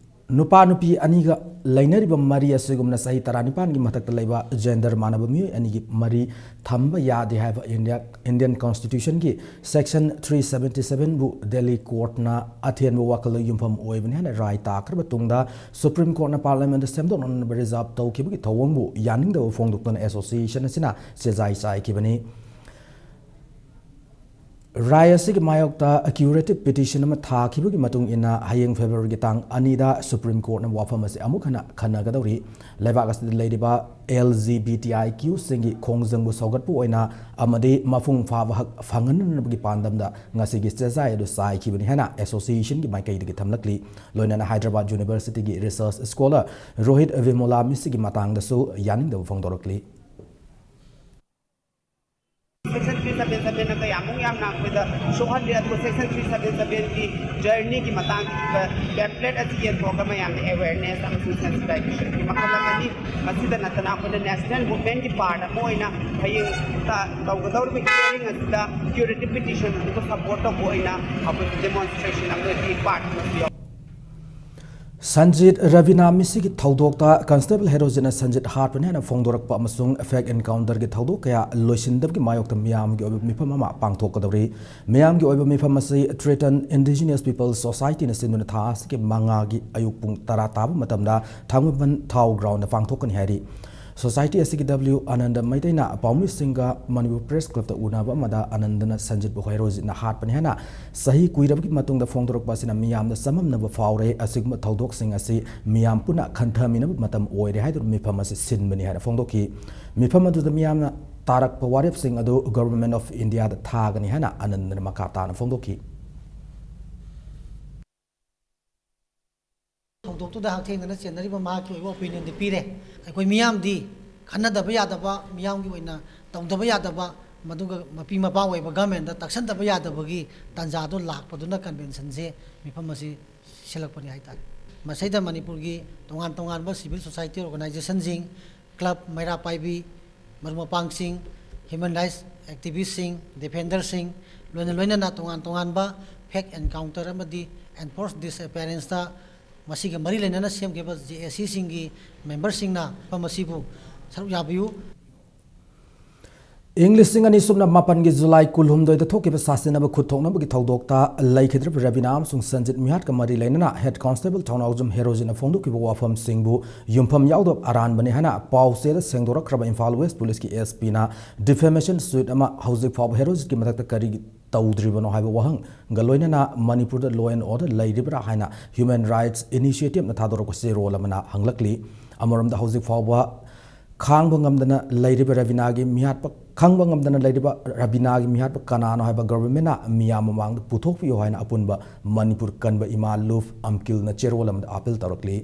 ꯅꯨꯄꯥ ꯅꯨꯄꯤ ꯑꯅꯤꯒ ꯂꯩꯅꯔꯤꯕ ꯃꯔꯤ ꯑꯁꯤꯒꯨꯝꯅ ꯆꯍꯤ ꯇꯔꯥꯅꯤꯄꯥꯟꯒꯤ ꯃꯊꯛꯇ ꯂꯩꯕ gender ꯃꯥꯟꯅꯕ ꯃꯤꯑꯣꯏ ꯑꯅꯤꯒꯤ ꯃꯔꯤ ꯊꯝꯕ ꯌꯥꯗꯦ ꯍꯥꯏꯕ India, Indian Constitutionꯒꯤ Section three seventy sevenꯕꯨ Delhi Courtꯅ ꯑꯊꯦꯟꯕ ꯋꯥꯈꯜꯗ ꯌꯨꯝꯐꯝ ꯑꯣꯏꯕꯅꯤ ꯍꯥꯏꯅ ꯔꯥꯏ ꯇꯥꯈ꯭ꯔꯕ ꯇꯨꯡꯗ, Supreme Courtꯅ Parliamentꯗ ꯁꯦꯝꯗꯣꯛꯅꯅꯕ reserve ꯇꯧꯈꯤꯕꯒꯤ ꯊꯧꯑꯣꯡꯕꯨ ꯌꯥꯅꯤꯡꯗꯕ ꯐꯣꯡꯗꯣꯛꯇꯨꯅ association ꯑꯁꯤꯅ ꯆꯦꯖꯥꯏ ꯆꯥꯏꯈꯤꯕꯅꯤ꯫ ꯔꯥꯏ ꯑꯁꯤꯒꯤ ꯃꯥꯌꯣꯛꯇ curative petition ꯑꯃ ꯊꯥꯈꯤꯕꯒꯤ ꯃꯇꯨꯡ ꯏꯟꯅ, ꯍꯌꯦꯡ Februaryꯒꯤ ꯇꯥꯡ ꯑꯅꯤꯗ Supreme Courtꯅ ꯋꯥꯐꯝ ꯑꯁꯤ ꯑꯃꯨꯛ ꯍꯟꯅ ꯈꯟꯅꯒꯗꯧꯔꯤ꯫ ꯂꯩꯕꯥꯛ ꯑꯁꯤꯗ ꯂꯩꯔꯤꯕ LGBTIQꯁꯤꯡꯒꯤ ꯈꯣꯡꯖꯪꯕꯨ ꯁꯧꯒꯠꯄ ꯑꯣꯏꯅ ꯑꯃꯗꯤ ꯃꯄꯨꯡ ꯐꯥꯕ ꯍꯛ ꯐꯪꯍꯟꯅꯅꯕꯒꯤ ꯄꯥꯟꯗꯝꯗ ꯉꯁꯤꯒꯤ ꯆꯦꯖꯥꯏ ꯑꯗꯨ ꯆꯥꯏꯈꯤꯕꯅꯤ ꯍꯥꯏꯅ associationꯒꯤ ꯃꯥꯏꯀꯩꯗꯒꯤ ꯊꯝꯂꯛꯂꯤ꯫ ꯂꯣꯏꯅꯅ Hyderabad Universityꯒꯤ research scholar ꯔꯣꯍꯤꯠ ꯚꯤꯃꯣꯂꯥ ꯃꯁꯤꯒꯤ ꯃꯇꯥꯡꯗꯁꯨ ꯌꯥꯅꯤꯡꯗꯕ ꯐꯣꯡꯗꯣꯔꯛꯂꯤ꯫ ꯁꯕꯦꯟ ꯁꯕꯦꯟꯅ ꯀꯌꯥꯃꯨꯛ ꯌꯥꯝꯅ ꯑꯩꯈꯣꯏꯗ ꯁꯣꯛꯍꯜꯂꯤ, ꯑꯗꯨꯒ ꯁꯦꯛꯁꯟ ꯊ꯭ꯔꯤ ꯁꯕꯦꯟ ꯁꯕꯦꯟꯒꯤ ꯖꯔꯅꯤꯒꯤ ꯃꯇꯥꯡꯗ ꯄꯦꯝꯐ꯭ꯂꯦꯠ ꯑꯁꯤ ꯌꯦꯟꯊꯣꯛꯑꯒ ꯃꯌꯥꯝꯗ ꯑꯦꯋꯦꯔꯅꯦꯁ ꯑꯃꯁꯨꯡ ꯁꯦꯟꯁꯤꯇꯥꯏꯖꯦꯁꯟꯒꯤ ꯃꯈꯜ ꯑꯃꯅꯤ꯫ ꯃꯁꯤꯗ ꯅꯠꯇꯅ ꯑꯩꯈꯣꯏꯅ ꯅꯦꯁꯅꯦꯜ ꯃꯨꯚꯃꯦꯟꯠꯀꯤ ꯄꯥꯔꯠ ꯑꯃ ꯑꯣꯏꯅ ꯍꯌꯦꯡ ꯇ-, ꯇꯧꯒꯗꯧꯔꯤꯕ ꯍꯤꯌꯔꯤꯡ ꯑꯁꯤꯗ ꯀ꯭ꯌꯨꯔꯦꯇꯤꯚ ꯄꯤꯇꯤꯁꯟ ꯑꯗꯨꯒ ꯁꯄꯣꯔꯠ ꯇꯧꯕ ꯑꯣꯏꯅ ꯑꯩꯈꯣꯏ ꯗꯦꯃꯣꯟꯁꯇ꯭ꯔꯦꯁꯟ ꯑꯃꯗꯤ ꯄꯥꯔꯠ ꯑꯃꯁꯨ ꯌꯥꯎ- ꯁꯟꯖꯤꯠ ꯔꯕꯤꯅꯥ ꯃꯤꯁꯤꯒꯤ ꯊꯧꯗꯣꯛꯇ ꯀꯟꯁꯇꯦꯕꯜ ꯍꯦꯔꯣꯖꯤꯠꯅ ꯁꯟꯖꯤꯠ ꯍꯥꯠꯄꯅꯤ ꯍꯥꯏꯅ ꯐꯣꯡꯗꯣꯔꯛꯄ ꯑꯃꯁꯨꯡ ꯐꯦꯛ ꯑꯦꯟꯀꯥꯎꯟꯇꯔꯒꯤ ꯊꯧꯗꯣꯛ ꯀꯌꯥ ꯂꯣꯏꯁꯤꯟꯗꯕꯒꯤ ꯃꯥꯌꯣꯛꯇ ꯃꯤꯌꯥꯝꯒꯤ ꯑꯣꯏꯕ ꯃꯤꯐꯝ ꯑꯃ ꯄꯥꯡꯊꯣꯛꯀꯗꯧꯔꯤ꯫ ꯃꯤꯌꯥꯝꯒꯤ ꯑꯣꯏꯕ ꯃꯤꯐꯝ ꯑꯁꯤ ꯇ꯭ꯔꯦꯇꯟ ꯏꯟꯗꯤꯖꯤꯅꯁ ꯄꯤꯄꯜꯁ ꯁꯣꯁꯥꯏꯇꯤꯅ ꯁꯤꯟꯗꯨꯅ ꯊꯥ ꯑꯁꯤꯒꯤ ꯃꯉꯥꯒꯤ ꯑꯌꯨꯛ ꯄꯨꯡ ꯇꯔꯥ ꯇꯥꯕ ꯃꯇꯝꯗ ꯊꯥꯡꯃꯩꯕꯟ ꯊꯥꯎ ꯒ꯭ꯔꯥꯎꯟꯗ ꯄꯥꯡꯊꯣꯛꯀꯅꯤ ꯍꯥꯏꯔꯤ꯫ ꯁꯣꯁꯥꯏꯇꯤ ꯑꯁꯤꯒꯤ ꯗꯕ꯭ꯂꯤꯎ ꯑꯅꯟꯗ ꯃꯩꯇꯩꯅ ꯄꯥꯎꯃꯤꯁꯤꯡꯒ ꯃꯅꯤꯄꯨꯔ ꯄ꯭ꯔꯦꯁ ꯀ꯭ꯂꯕꯇ ꯎꯅꯕ ꯑꯃꯗ ꯑꯅꯟꯗꯅ ꯁꯟꯖꯤꯠꯄꯨ ꯍꯦꯔꯣꯖꯤꯠꯅ ꯍꯥꯠꯄꯅꯤ ꯍꯥꯏꯅ ꯆꯍꯤ ꯀꯨꯏꯔꯕꯒꯤ ꯃꯇꯨꯡꯗ ꯐꯣꯡꯗꯣꯔꯛꯄ ꯑꯁꯤꯅ ꯃꯤꯌꯥꯝꯗ ꯆꯃꯝꯅꯕ ꯐꯥꯎꯔꯦ꯫ ꯑꯁꯤꯒꯨꯝꯕ ꯊꯧꯗꯣꯛꯁꯤꯡ ꯑꯁꯤ ꯃꯤꯌꯥꯝ ꯄꯨꯟꯅ ꯈꯟꯊꯃꯤꯟꯅꯕ ꯃꯇꯝ ꯑꯣꯏꯔꯦ ꯍꯥꯏꯗꯨꯅ ꯃꯤꯐꯝ ꯑꯁꯤ ꯁꯤꯟꯕꯅꯤ ꯍꯥꯏꯅ ꯐꯣꯡꯗꯣꯛꯈꯤ꯫ ꯃꯤꯐꯝ ꯑꯗꯨꯗ ꯃꯤꯌꯥꯝꯅ ꯇꯥꯔꯛꯄ ꯋꯥꯔꯦꯞꯁꯤꯡ ꯑꯗꯨ ꯒꯚꯔꯟꯃꯦꯟꯠ ꯑꯣꯐ ꯏꯟꯗꯤꯌꯥꯗ ꯊꯥꯒꯅꯤ ꯍꯥꯏꯅ ꯑꯅꯟꯗꯅ ꯃꯈꯥ ꯇꯥꯅ ꯐꯣꯡꯗꯣꯛꯈꯤ꯫ ꯊꯧꯗꯣꯛꯇꯨꯗ ꯍꯛꯊꯦꯡꯅꯅ ꯆꯦꯟꯅꯔꯤꯕ ꯃꯍꯥꯛꯀꯤ ꯑꯣꯏꯕ ꯑꯣꯄꯤꯅꯤꯌꯟꯗꯤ ꯄꯤꯔꯦ꯫ ꯑꯩꯈꯣꯏ ꯃꯤꯌꯥꯝꯗꯤ ꯈꯟꯅꯗꯕ ꯌꯥꯗꯕ, ꯃꯤꯌꯥꯝꯒꯤ ꯑꯣꯏꯅ ꯇꯧꯗꯕ ꯌꯥꯗꯕ, ꯃꯗꯨꯒ ꯃꯄꯤ ꯃꯄꯥ ꯑꯣꯏꯕ ꯒꯃꯦꯟꯗ ꯇꯛꯁꯟꯗꯕ ꯌꯥꯗꯕꯒꯤ ꯇꯥꯟꯖꯥꯗꯣ ꯂꯥꯛꯄꯗꯨꯅ ꯀꯟꯚꯦꯟꯁꯟꯁꯦ ꯃꯤꯐꯝ ꯑꯁꯤ ꯁꯤꯜꯂꯛꯄꯅꯤ ꯍꯥꯏꯇꯥꯔꯦ꯫ ꯃꯁꯤꯗ ꯃꯅꯤꯄꯨꯔꯒꯤ ꯇꯣꯉꯥꯟ ꯇꯣꯉꯥꯟꯕ ꯁꯤꯚꯤꯜ ꯁꯣꯁꯥꯏꯇꯤ ꯑꯣꯔꯒꯅꯥꯏꯖꯦꯁꯟꯁꯤꯡ, ꯀ꯭ꯂꯕ, ꯃꯩꯔꯥ ꯄꯥꯏꯕꯤ, ꯃꯔꯨꯞ ꯃꯄꯥꯡꯁꯤꯡ, ꯍ꯭ꯌꯨꯃꯦꯟ ꯔꯥꯏꯠꯁ ꯑꯦꯛꯇꯤꯚꯤꯁꯁꯤꯡ, ꯗꯤꯐꯦꯟꯗꯔꯁꯤꯡ, ꯂꯣꯏꯅ ꯂꯣꯏꯅꯅ ꯇꯣꯉꯥꯟ ꯇꯣꯉꯥꯟꯕ ꯐꯦꯛ ꯑꯦꯟꯀꯥꯎꯟꯇꯔ ꯑꯃꯗꯤ ꯑꯦꯟꯐꯣꯔꯁ ꯗꯤꯁꯑꯦꯄꯤꯌꯔꯦꯟꯁꯇ ꯃꯁꯤꯒ ꯃꯔꯤ ꯂꯩꯅꯅ ꯁꯦꯝꯈꯤꯕ ꯖꯦ ꯑꯦ ꯁꯤꯁꯤꯡꯒꯤ ꯃꯦꯝꯕꯔꯁꯤꯡꯅ ꯃꯐꯝ ꯑꯁꯤꯕꯨ ꯁꯔꯨꯛ ꯌꯥꯕꯤꯌꯨ꯫ ꯏꯪ ꯂꯤꯁꯤꯡ ꯑꯅꯤ ꯁꯨꯞꯅ ꯃꯥꯄꯟꯒꯤ ꯖꯨꯂꯥꯏ ꯀꯨꯟꯍꯨꯝꯗꯣꯏꯗ ꯊꯣꯛꯈꯤꯕ ꯁꯥꯁꯤꯟꯅꯕ ꯈꯨꯠ ꯊꯣꯛꯅꯕꯒꯤ ꯊꯧꯗꯣꯛꯇ ꯂꯩꯈꯤꯗ꯭ꯔꯕ ꯔꯕꯤꯅꯥ ꯑꯃꯁꯨꯡ ꯁꯟꯖꯤꯠ ꯃꯤꯍꯥꯠꯀ ꯃꯔꯤ ꯂꯩꯅꯅ ꯍꯦꯗ ꯀꯣꯟꯁꯇꯦꯕꯜ ꯊꯧꯅꯥꯎꯖꯝ ꯍꯦꯔꯣꯖꯤꯠꯅ ꯐꯣꯡꯗꯣꯛꯈꯤꯕ ꯋꯥꯐꯝꯁꯤꯡꯕꯨ ꯌꯨꯝꯐꯝ ꯌꯥꯎꯗꯕ ꯑꯔꯥꯟꯕꯅꯤ ꯍꯥꯏꯅ ꯄꯥꯎ ꯆꯦꯗ ꯁꯦꯡꯗꯣꯔꯛꯈ꯭ꯔꯕ ꯏꯝꯐꯥꯜ ꯋꯦꯁ ꯄꯨꯂꯤꯁꯀꯤ ꯑꯦꯁ ꯄꯤꯅ ꯗꯤꯐꯦꯃꯦꯁꯟ ꯁꯨꯏꯠ ꯑꯃ ꯍꯧꯖꯤꯛ ꯐꯥꯎꯕ ꯍꯦꯔꯣꯖꯤꯠꯀꯤ ꯃꯊꯛꯇ ꯀꯔꯤꯒꯤ ꯇꯧꯗ꯭ꯔꯤꯕꯅꯣ ꯍꯥꯏꯕ ꯋꯥꯍꯪꯒ ꯂꯣꯏꯅꯅ ꯃꯅꯤꯄꯨꯔꯗ law and order ꯂꯩꯔꯤꯕ꯭ꯔꯥ ꯍꯥꯏꯅ ꯍ꯭ꯌꯨꯃꯦꯟ ꯔꯥꯏꯠꯁ ꯏꯅꯤꯁꯤꯌꯦꯇꯤꯚꯅ ꯊꯥꯗꯣꯔꯛꯄ ꯆꯦꯔꯣꯜ ꯑꯃꯅ ꯍꯪꯂꯛꯂꯤ꯫ ꯑꯃꯔꯣꯝꯗ ꯍꯧꯖꯤꯛ ꯐꯥꯎꯕ ꯈꯥꯡꯕ ꯉꯝꯗꯅ ꯂꯩꯔꯤꯕ ꯔꯕꯤꯅꯥꯒꯤ ꯃꯤꯍꯥꯠꯄ ꯈꯪꯕ ꯉꯝꯗꯅ ꯂꯩꯔꯤꯕ ꯔꯕꯤꯅꯥꯒꯤ ꯃꯤꯍꯥꯠꯄ ꯀꯅꯥꯅꯣ ꯍꯥꯏꯕ ꯒꯚꯔꯟꯃꯦꯟꯠꯅ ꯃꯤꯌꯥꯝ ꯃꯃꯥꯡꯗ ꯄꯨꯊꯣꯛꯄꯤꯌꯨ ꯍꯥꯏꯅ ꯑꯄꯨꯟꯕ ꯃꯅꯤꯄꯨꯔ ꯀꯟꯕ ꯏꯃꯥ ꯂꯨꯐ ꯑꯝꯀꯤꯜꯅ ꯆꯦꯔꯣꯜ ꯑꯃꯗ appeal ꯇꯧꯔꯛꯂꯤ꯫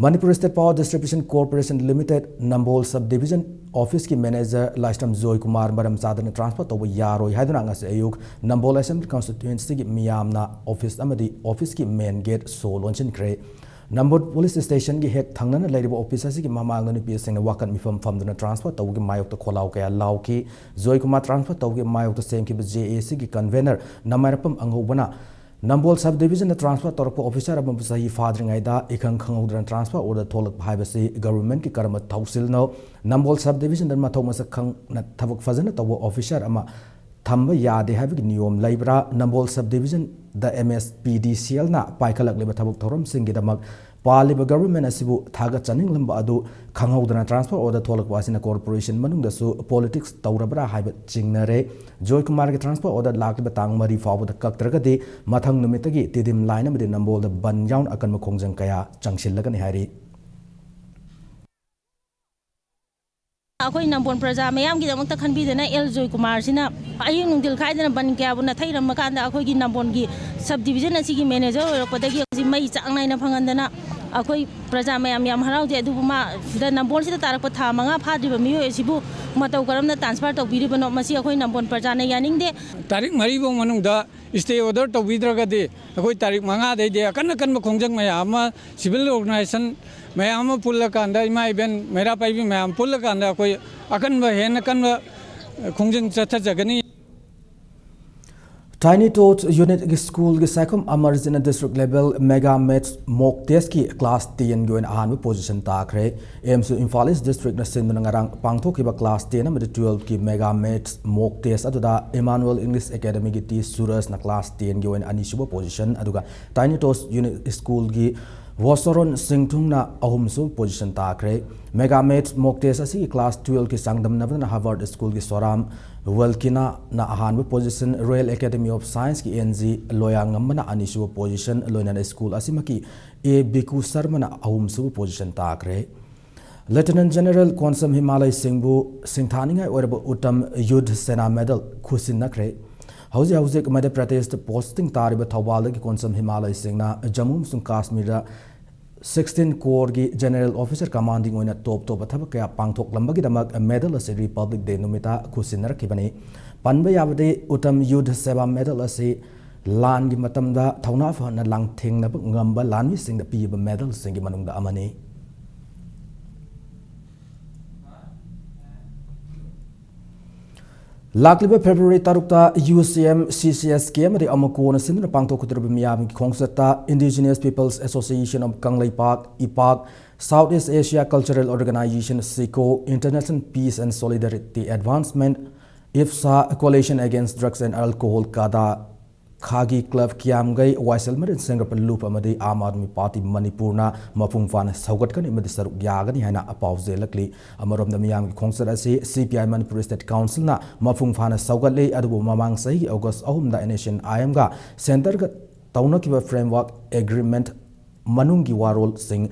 Manipur State Power Distribution Corporation Limited Nambol Subdivision Office ꯀꯤ manager ꯂꯥꯏꯁ꯭ꯔꯝ ꯖꯣꯏ ꯀꯨꯃꯥꯔ ꯃꯔꯝ ꯆꯥꯗꯅ transfer ꯇꯧꯕ ꯌꯥꯔꯣꯏ ꯍꯥꯏꯗꯨꯅ ꯉꯁꯤ ꯑꯌꯨꯛ Nambol Assembly Constituency ꯒꯤ ꯃꯤꯌꯥꯝꯅ office ꯑꯃꯗꯤ office ꯀꯤ main gate ꯁꯣ ꯂꯣꯟꯁꯤꯟꯈ꯭ꯔꯦ꯫ ꯅꯝꯕꯣꯜ police station ꯒꯤ ꯍꯦꯛ ꯊꯪꯅꯅ ꯂꯩꯔꯤꯕ office ꯑꯁꯤꯒꯤ ꯃꯃꯥꯡꯗ ꯅꯨꯄꯤꯁꯤꯡꯅ ꯋꯥꯀꯠ ꯃꯤꯐꯝ ꯐꯝꯗꯨꯅ transfer ꯇꯧꯕꯒꯤ ꯃꯥꯌꯣꯛꯇ ꯈꯣꯜꯂꯥꯎ ꯀꯌꯥ ꯂꯥꯎꯈꯤ꯫ ꯖꯣꯏ ꯀꯨꯃꯥꯔ transfer ꯇꯧꯕꯒꯤ ꯃꯥꯌꯣꯛꯇ ꯁꯦꯝꯈꯤꯕ J A C ꯒꯤ convener ꯅꯃꯥꯏꯔꯄꯝ ꯑꯉꯧꯕꯅ ꯅꯝꯕꯣꯜ subdivision ꯗ transfer ꯇꯧꯔꯛꯄ officer ꯑꯃꯕꯨ ꯆꯍꯤ ꯐꯥꯗ꯭ꯔꯤꯉꯩꯗ ꯏꯈꯪ ꯈꯪꯍꯧꯗꯅ transfer order ꯊꯣꯛꯂꯛꯄ ꯍꯥꯏꯕꯁꯤ government ꯀꯤ ꯀꯔꯝꯕ ꯊꯧꯁꯤꯜꯅꯣ? ꯅꯝꯕꯣꯜ subdivision ꯗ ꯃꯊꯧ ꯃꯁꯛ ꯈꯪꯅ ꯊꯕꯛ ꯐꯖꯅ ꯇꯧꯕ officer ꯑꯃ ꯊꯝꯕ ꯌꯥꯗꯦ ꯍꯥꯏꯕꯒꯤ ꯅꯤꯌꯣꯝ ꯂꯩꯕ꯭ꯔꯥ? ꯅꯝꯕꯣꯜ subdivision ꯗ M S P D C L ꯅ ꯄꯥꯏꯈꯠꯂꯛꯂꯤꯕ ꯊꯕꯛ ꯊꯧꯔꯝꯁꯤꯡꯒꯤꯗꯃꯛ ꯄꯥꯜꯂꯤꯕ government ꯑꯁꯤꯕꯨ ꯊꯥꯒꯠꯆꯅꯤꯡꯂꯝꯕ ꯑꯗꯨ ꯈꯪꯍꯧꯗꯅ transfer order ꯊꯣꯛꯂꯛꯄ ꯑꯁꯤꯅ corporation ꯃꯅꯨꯡꯗꯁꯨ politics ꯇꯧꯔꯕ꯭ꯔꯥ ꯍꯥꯏꯕ ꯆꯤꯡꯅꯔꯦ꯫ ꯖꯣꯏ ꯀꯨꯃꯥꯔꯒꯤ transfer order ꯂꯥꯛꯂꯤꯕ ꯇꯥꯡ ꯃꯔꯤ ꯐꯥꯎꯕꯗ ꯀꯛꯇ꯭ꯔꯒꯗꯤ ꯃꯊꯪ ꯅꯨꯃꯤꯠꯇꯒꯤ ꯇꯤꯗꯤꯝ line ꯑꯃꯗꯤ ꯅꯝꯕꯣꯜꯗ ꯕꯟ ꯌꯥꯎꯅ ꯑꯀꯟꯕ ꯈꯣꯡꯖꯪ ꯀꯌꯥ ꯆꯪꯁꯤꯜꯂꯒꯅꯤ ꯍꯥꯏꯔꯤ꯫ ꯑꯩꯈꯣꯏ ꯅꯝꯕꯣꯜ ꯄ꯭ꯔꯖꯥ ꯃꯌꯥꯝꯒꯤꯗꯃꯛꯇ ꯈꯟꯕꯤꯗꯅ ꯑꯦꯜ ꯖꯣꯏ ꯀꯨꯃꯥꯔꯁꯤꯅ ꯑꯌꯨꯛ ꯅꯨꯡꯊꯤꯜ ꯈꯥꯏꯗꯅ ꯕꯟ ꯀꯌꯥꯕꯨ ꯅꯥꯊꯩꯔꯝꯕ ꯀꯥꯟꯗ ꯑꯩꯈꯣꯏꯒꯤ ꯅꯝꯕꯣꯜꯒꯤ subdivision ꯑꯁꯤꯒꯤ manager ꯑꯣꯏꯔꯛꯄꯗꯒꯤ ꯍꯧꯖꯤꯛ ꯃꯩ ꯆꯥꯡ ꯅꯥꯏꯅ ꯐꯪꯍꯟꯗꯅ ꯑꯩꯈꯣꯏ ꯄ꯭ꯔꯖꯥ ꯃꯌꯥꯝ ꯌꯥꯝ ꯍꯔꯥꯎꯖꯩ꯫ ꯑꯗꯨꯕꯨ ꯃꯥ ꯁꯤꯗ ꯅꯝꯕꯣꯜꯁꯤꯗ ꯇꯥꯔꯛꯄ ꯊꯥ ꯃꯉꯥ ꯐꯥꯗ꯭ꯔꯤꯕ ꯃꯤꯑꯣꯏ ꯑꯁꯤꯕꯨ ꯃꯇꯧ ꯀꯔꯝꯅ transfer ꯇꯧꯕꯤꯔꯤꯕꯅꯣ? ꯃꯁꯤ ꯑꯩꯈꯣꯏ ꯅꯝꯕꯣꯜ ꯄ꯭ꯔꯖꯥꯅ ꯌꯥꯅꯤꯡꯗꯦ꯫ ꯇꯥꯔꯤꯛ ꯃꯔꯤ ꯐꯥꯎ ꯃꯅꯨꯡꯗ stay order ꯇꯧꯕꯤꯗ꯭ꯔꯒꯗꯤ ꯑꯩꯈꯣꯏ ꯇꯥꯔꯤꯛ ꯃꯉꯥꯗꯩꯗꯤ ꯑꯀꯟ ꯑꯀꯟꯕ ꯈꯣꯡꯖꯪ ꯃꯌꯥꯝ ꯑꯃ civil organization ꯃꯌꯥꯝ ꯑꯃ ꯄꯨꯜꯂꯀꯥꯟꯗ, ꯏꯃꯥ ꯏꯕꯦꯟ ꯃꯩꯔꯥ ꯄꯥꯏꯕꯤ ꯃꯌꯥꯝ ꯄꯨꯜꯂꯀꯥꯟꯗ ꯑꯩꯈꯣꯏ ꯑꯀꯟꯕ, ꯍꯦꯟꯅ ꯀꯟꯕ ꯈꯣꯡꯖꯪ ꯆꯠꯊꯖꯒꯅꯤ꯫ Tiny Tots Unit School ꯒꯤ ꯁꯥꯏꯈꯨꯝ ꯑꯃꯔꯖꯤꯠꯅ district level mega maths mock test ꯀꯤ class ten ꯒꯤ ꯑꯣꯏꯅ ꯑꯍꯥꯟꯕ position ꯇꯥꯈ꯭ꯔꯦ꯫ ꯑꯦꯝꯁꯨ ꯏꯝꯐꯥꯜ East district ꯅ ꯁꯤꯟꯗꯨꯅ ꯉꯔꯥꯡ ꯄꯥꯡꯊꯣꯛꯈꯤꯕ class ten ꯑꯃꯗꯤ twelve ꯀꯤ mega maths mock test ꯑꯗꯨꯗ Emmanuel English Academy ꯒꯤ ꯇꯤ ꯁꯨꯔꯖꯅ class ten ꯒꯤ ꯑꯣꯏꯅ ꯑꯅꯤꯁꯨꯕ position, ꯑꯗꯨꯒ Tiny Tots Unit School ꯒꯤ ꯋꯣꯁꯣꯔꯣꯟ ꯁꯤꯡꯊꯨꯡꯅ ꯑꯍꯨꯝꯁꯨꯕ position ꯇꯥꯈ꯭ꯔꯦ꯫ Mega maths mock test ꯑꯁꯤꯒꯤ class twelve ꯀꯤ ꯆꯥꯡꯗꯝꯅꯕꯗꯅ Harvard School ꯒꯤ ꯁꯣꯔꯥꯝ ꯋꯦꯜꯀꯤꯅꯥꯅ ꯑꯍꯥꯟꯕ position, Royal Academy of Science ꯀꯤ ꯑꯦꯟ ꯖꯤ ꯂꯣꯌꯥꯉꯝꯕꯅ ꯑꯅꯤꯁꯨꯕ position, ꯂꯣꯏꯅꯅ school ꯑꯁꯤꯃꯛꯀꯤ ꯑꯦ ꯕꯤꯀꯨ ꯁꯔꯃꯅ ꯑꯍꯨꯝꯁꯨꯕ position ꯇꯥꯈ꯭ꯔꯦ꯫ Lieutenant General ꯀꯣꯟꯁꯝ ꯍꯤꯃꯥꯂꯩ ꯁꯤꯡꯕꯨ ꯁꯤꯡꯊꯥꯅꯤꯡꯉꯥꯏ ꯑꯣꯏꯔꯕ ꯎꯠꯇꯝ ꯌꯨꯗ ꯁꯦꯅꯥ medal ꯈꯨꯠꯁꯤꯟꯅꯈ꯭ꯔꯦ꯫ ꯍꯧꯖꯤꯛ ꯍꯧꯖꯤꯛ ꯃꯙ꯭ꯌ ꯄ꯭ꯔꯗꯦꯁꯇ posting ꯇꯥꯔꯤꯕ ꯊꯧꯕꯥꯜꯗꯒꯤ ꯀꯣꯟꯁꯝ ꯍꯤꯃꯥꯂꯩ ꯁꯤꯡꯅ ꯖꯝꯃꯨ ꯑꯃꯁꯨꯡ ꯀꯥꯁꯃꯤꯔꯗ ꯁꯤꯛꯁꯇꯤꯟ ꯀꯣꯔꯒꯤ ꯖꯦꯅꯔꯦꯜ ꯑꯣꯐꯤꯁꯔ ꯀꯃꯥꯟꯗꯤꯡ ꯑꯣꯏꯅ ꯇꯣꯞ ꯇꯣꯞꯄ ꯊꯕꯛ ꯀꯌꯥ ꯄꯥꯡꯊꯣꯛꯂꯝꯕꯒꯤꯗꯃꯛ ꯃꯦꯗꯜ ꯑꯁꯤ ꯔꯤꯄꯕ꯭ꯂꯤꯛ ꯗꯦ ꯅꯨꯃꯤꯠꯇ ꯈꯨꯠꯁꯤꯟꯅꯔꯛꯈꯤꯕꯅꯤ꯫ ꯄꯟꯕ ꯌꯥꯕꯗꯤ ꯎꯠꯇꯝ ꯌꯨꯗ ꯁꯦꯕꯥ ꯃꯦꯗꯜ ꯑꯁꯤ ꯂꯥꯟꯒꯤ ꯃꯇꯝꯗ ꯊꯧꯅꯥ ꯐꯅ ꯂꯥꯟꯊꯦꯡꯅꯕ ꯉꯝꯕ ꯂꯥꯟꯃꯤꯁꯤꯡꯗ ꯄꯤꯕ ꯃꯦꯗꯜꯁꯤꯡꯒꯤ ꯃꯅꯨꯡꯗ ꯑꯃꯅꯤ꯫ ꯂꯥꯛꯂꯤꯕ ꯐꯦꯕ꯭ꯔꯨꯋꯥꯔꯤ ꯇꯔꯨꯛꯇ ꯌꯨ ꯁꯤ ꯑꯦꯝ, ꯁꯤ ꯁꯤ ꯑꯦꯁ ꯀꯦ ꯑꯃꯗꯤ ꯑꯃꯀꯣꯅ ꯁꯤꯟꯗꯨꯅ ꯄꯥꯡꯊꯣꯛꯀꯗꯧꯔꯤꯕ ꯃꯤꯌꯥꯝꯒꯤ ꯈꯣꯡꯆꯠꯇ Indigenous Peoples Association of Kangleipak, IPAK, South East Asia Cultural Organization, SEACO, International Peace and Solidarity Advancement, IFSA, Coalition Against Drugs and Alcohol, CADA, ꯈꯥꯒꯤ ꯀ꯭ꯂꯕ ꯀꯤꯌꯥꯝꯒꯩ, ꯋꯥꯏꯁꯦꯜ ꯃꯔꯤꯟ ꯁꯦꯡꯒꯠꯄ ꯂꯨꯞ ꯑꯃꯗꯤ ꯑꯥꯝ ꯑꯥꯗꯃꯤ ꯄꯥꯔꯇꯤ ꯃꯅꯤꯄꯨꯔꯅ ꯃꯄꯨꯡ ꯐꯥꯅ ꯁꯧꯒꯠꯀꯅꯤ ꯑꯃꯗꯤ ꯁꯔꯨꯛ ꯌꯥꯒꯅꯤ ꯍꯥꯏꯅ ꯄꯥꯎ ꯆꯦꯜꯂꯛꯂꯤ꯫ ꯑꯃꯔꯣꯝꯗ ꯃꯤꯌꯥꯝꯒꯤ ꯈꯣꯡꯆꯠ ꯑꯁꯤ ꯁꯤ ꯄꯤ ꯑꯥꯏ ꯃꯅꯤꯄꯨꯔ ꯁ꯭ꯇꯦꯠ ꯀꯥꯎꯟꯁꯤꯜꯅ ꯃꯄꯨꯡ ꯐꯥꯅ ꯁꯧꯒꯠꯂꯤ꯫ ꯑꯗꯨꯕꯨ ꯃꯃꯥꯡ ꯆꯍꯤꯒꯤ ꯑꯣꯒꯁ ꯑꯍꯨꯝꯗ ꯑꯦꯟ ꯑꯦꯁ ꯑꯦꯟ ꯑꯥꯏ ꯑꯦꯝꯒ ꯁꯦꯟꯇꯔꯒ ꯇꯧꯅꯈꯤꯕ ꯐ꯭ꯔꯦꯝꯋꯥꯔꯛ ꯑꯦꯒ꯭ꯔꯤꯃꯦꯟꯠ ꯃꯅꯨꯡꯒꯤ ꯋꯥꯔꯣꯜꯁꯤꯡ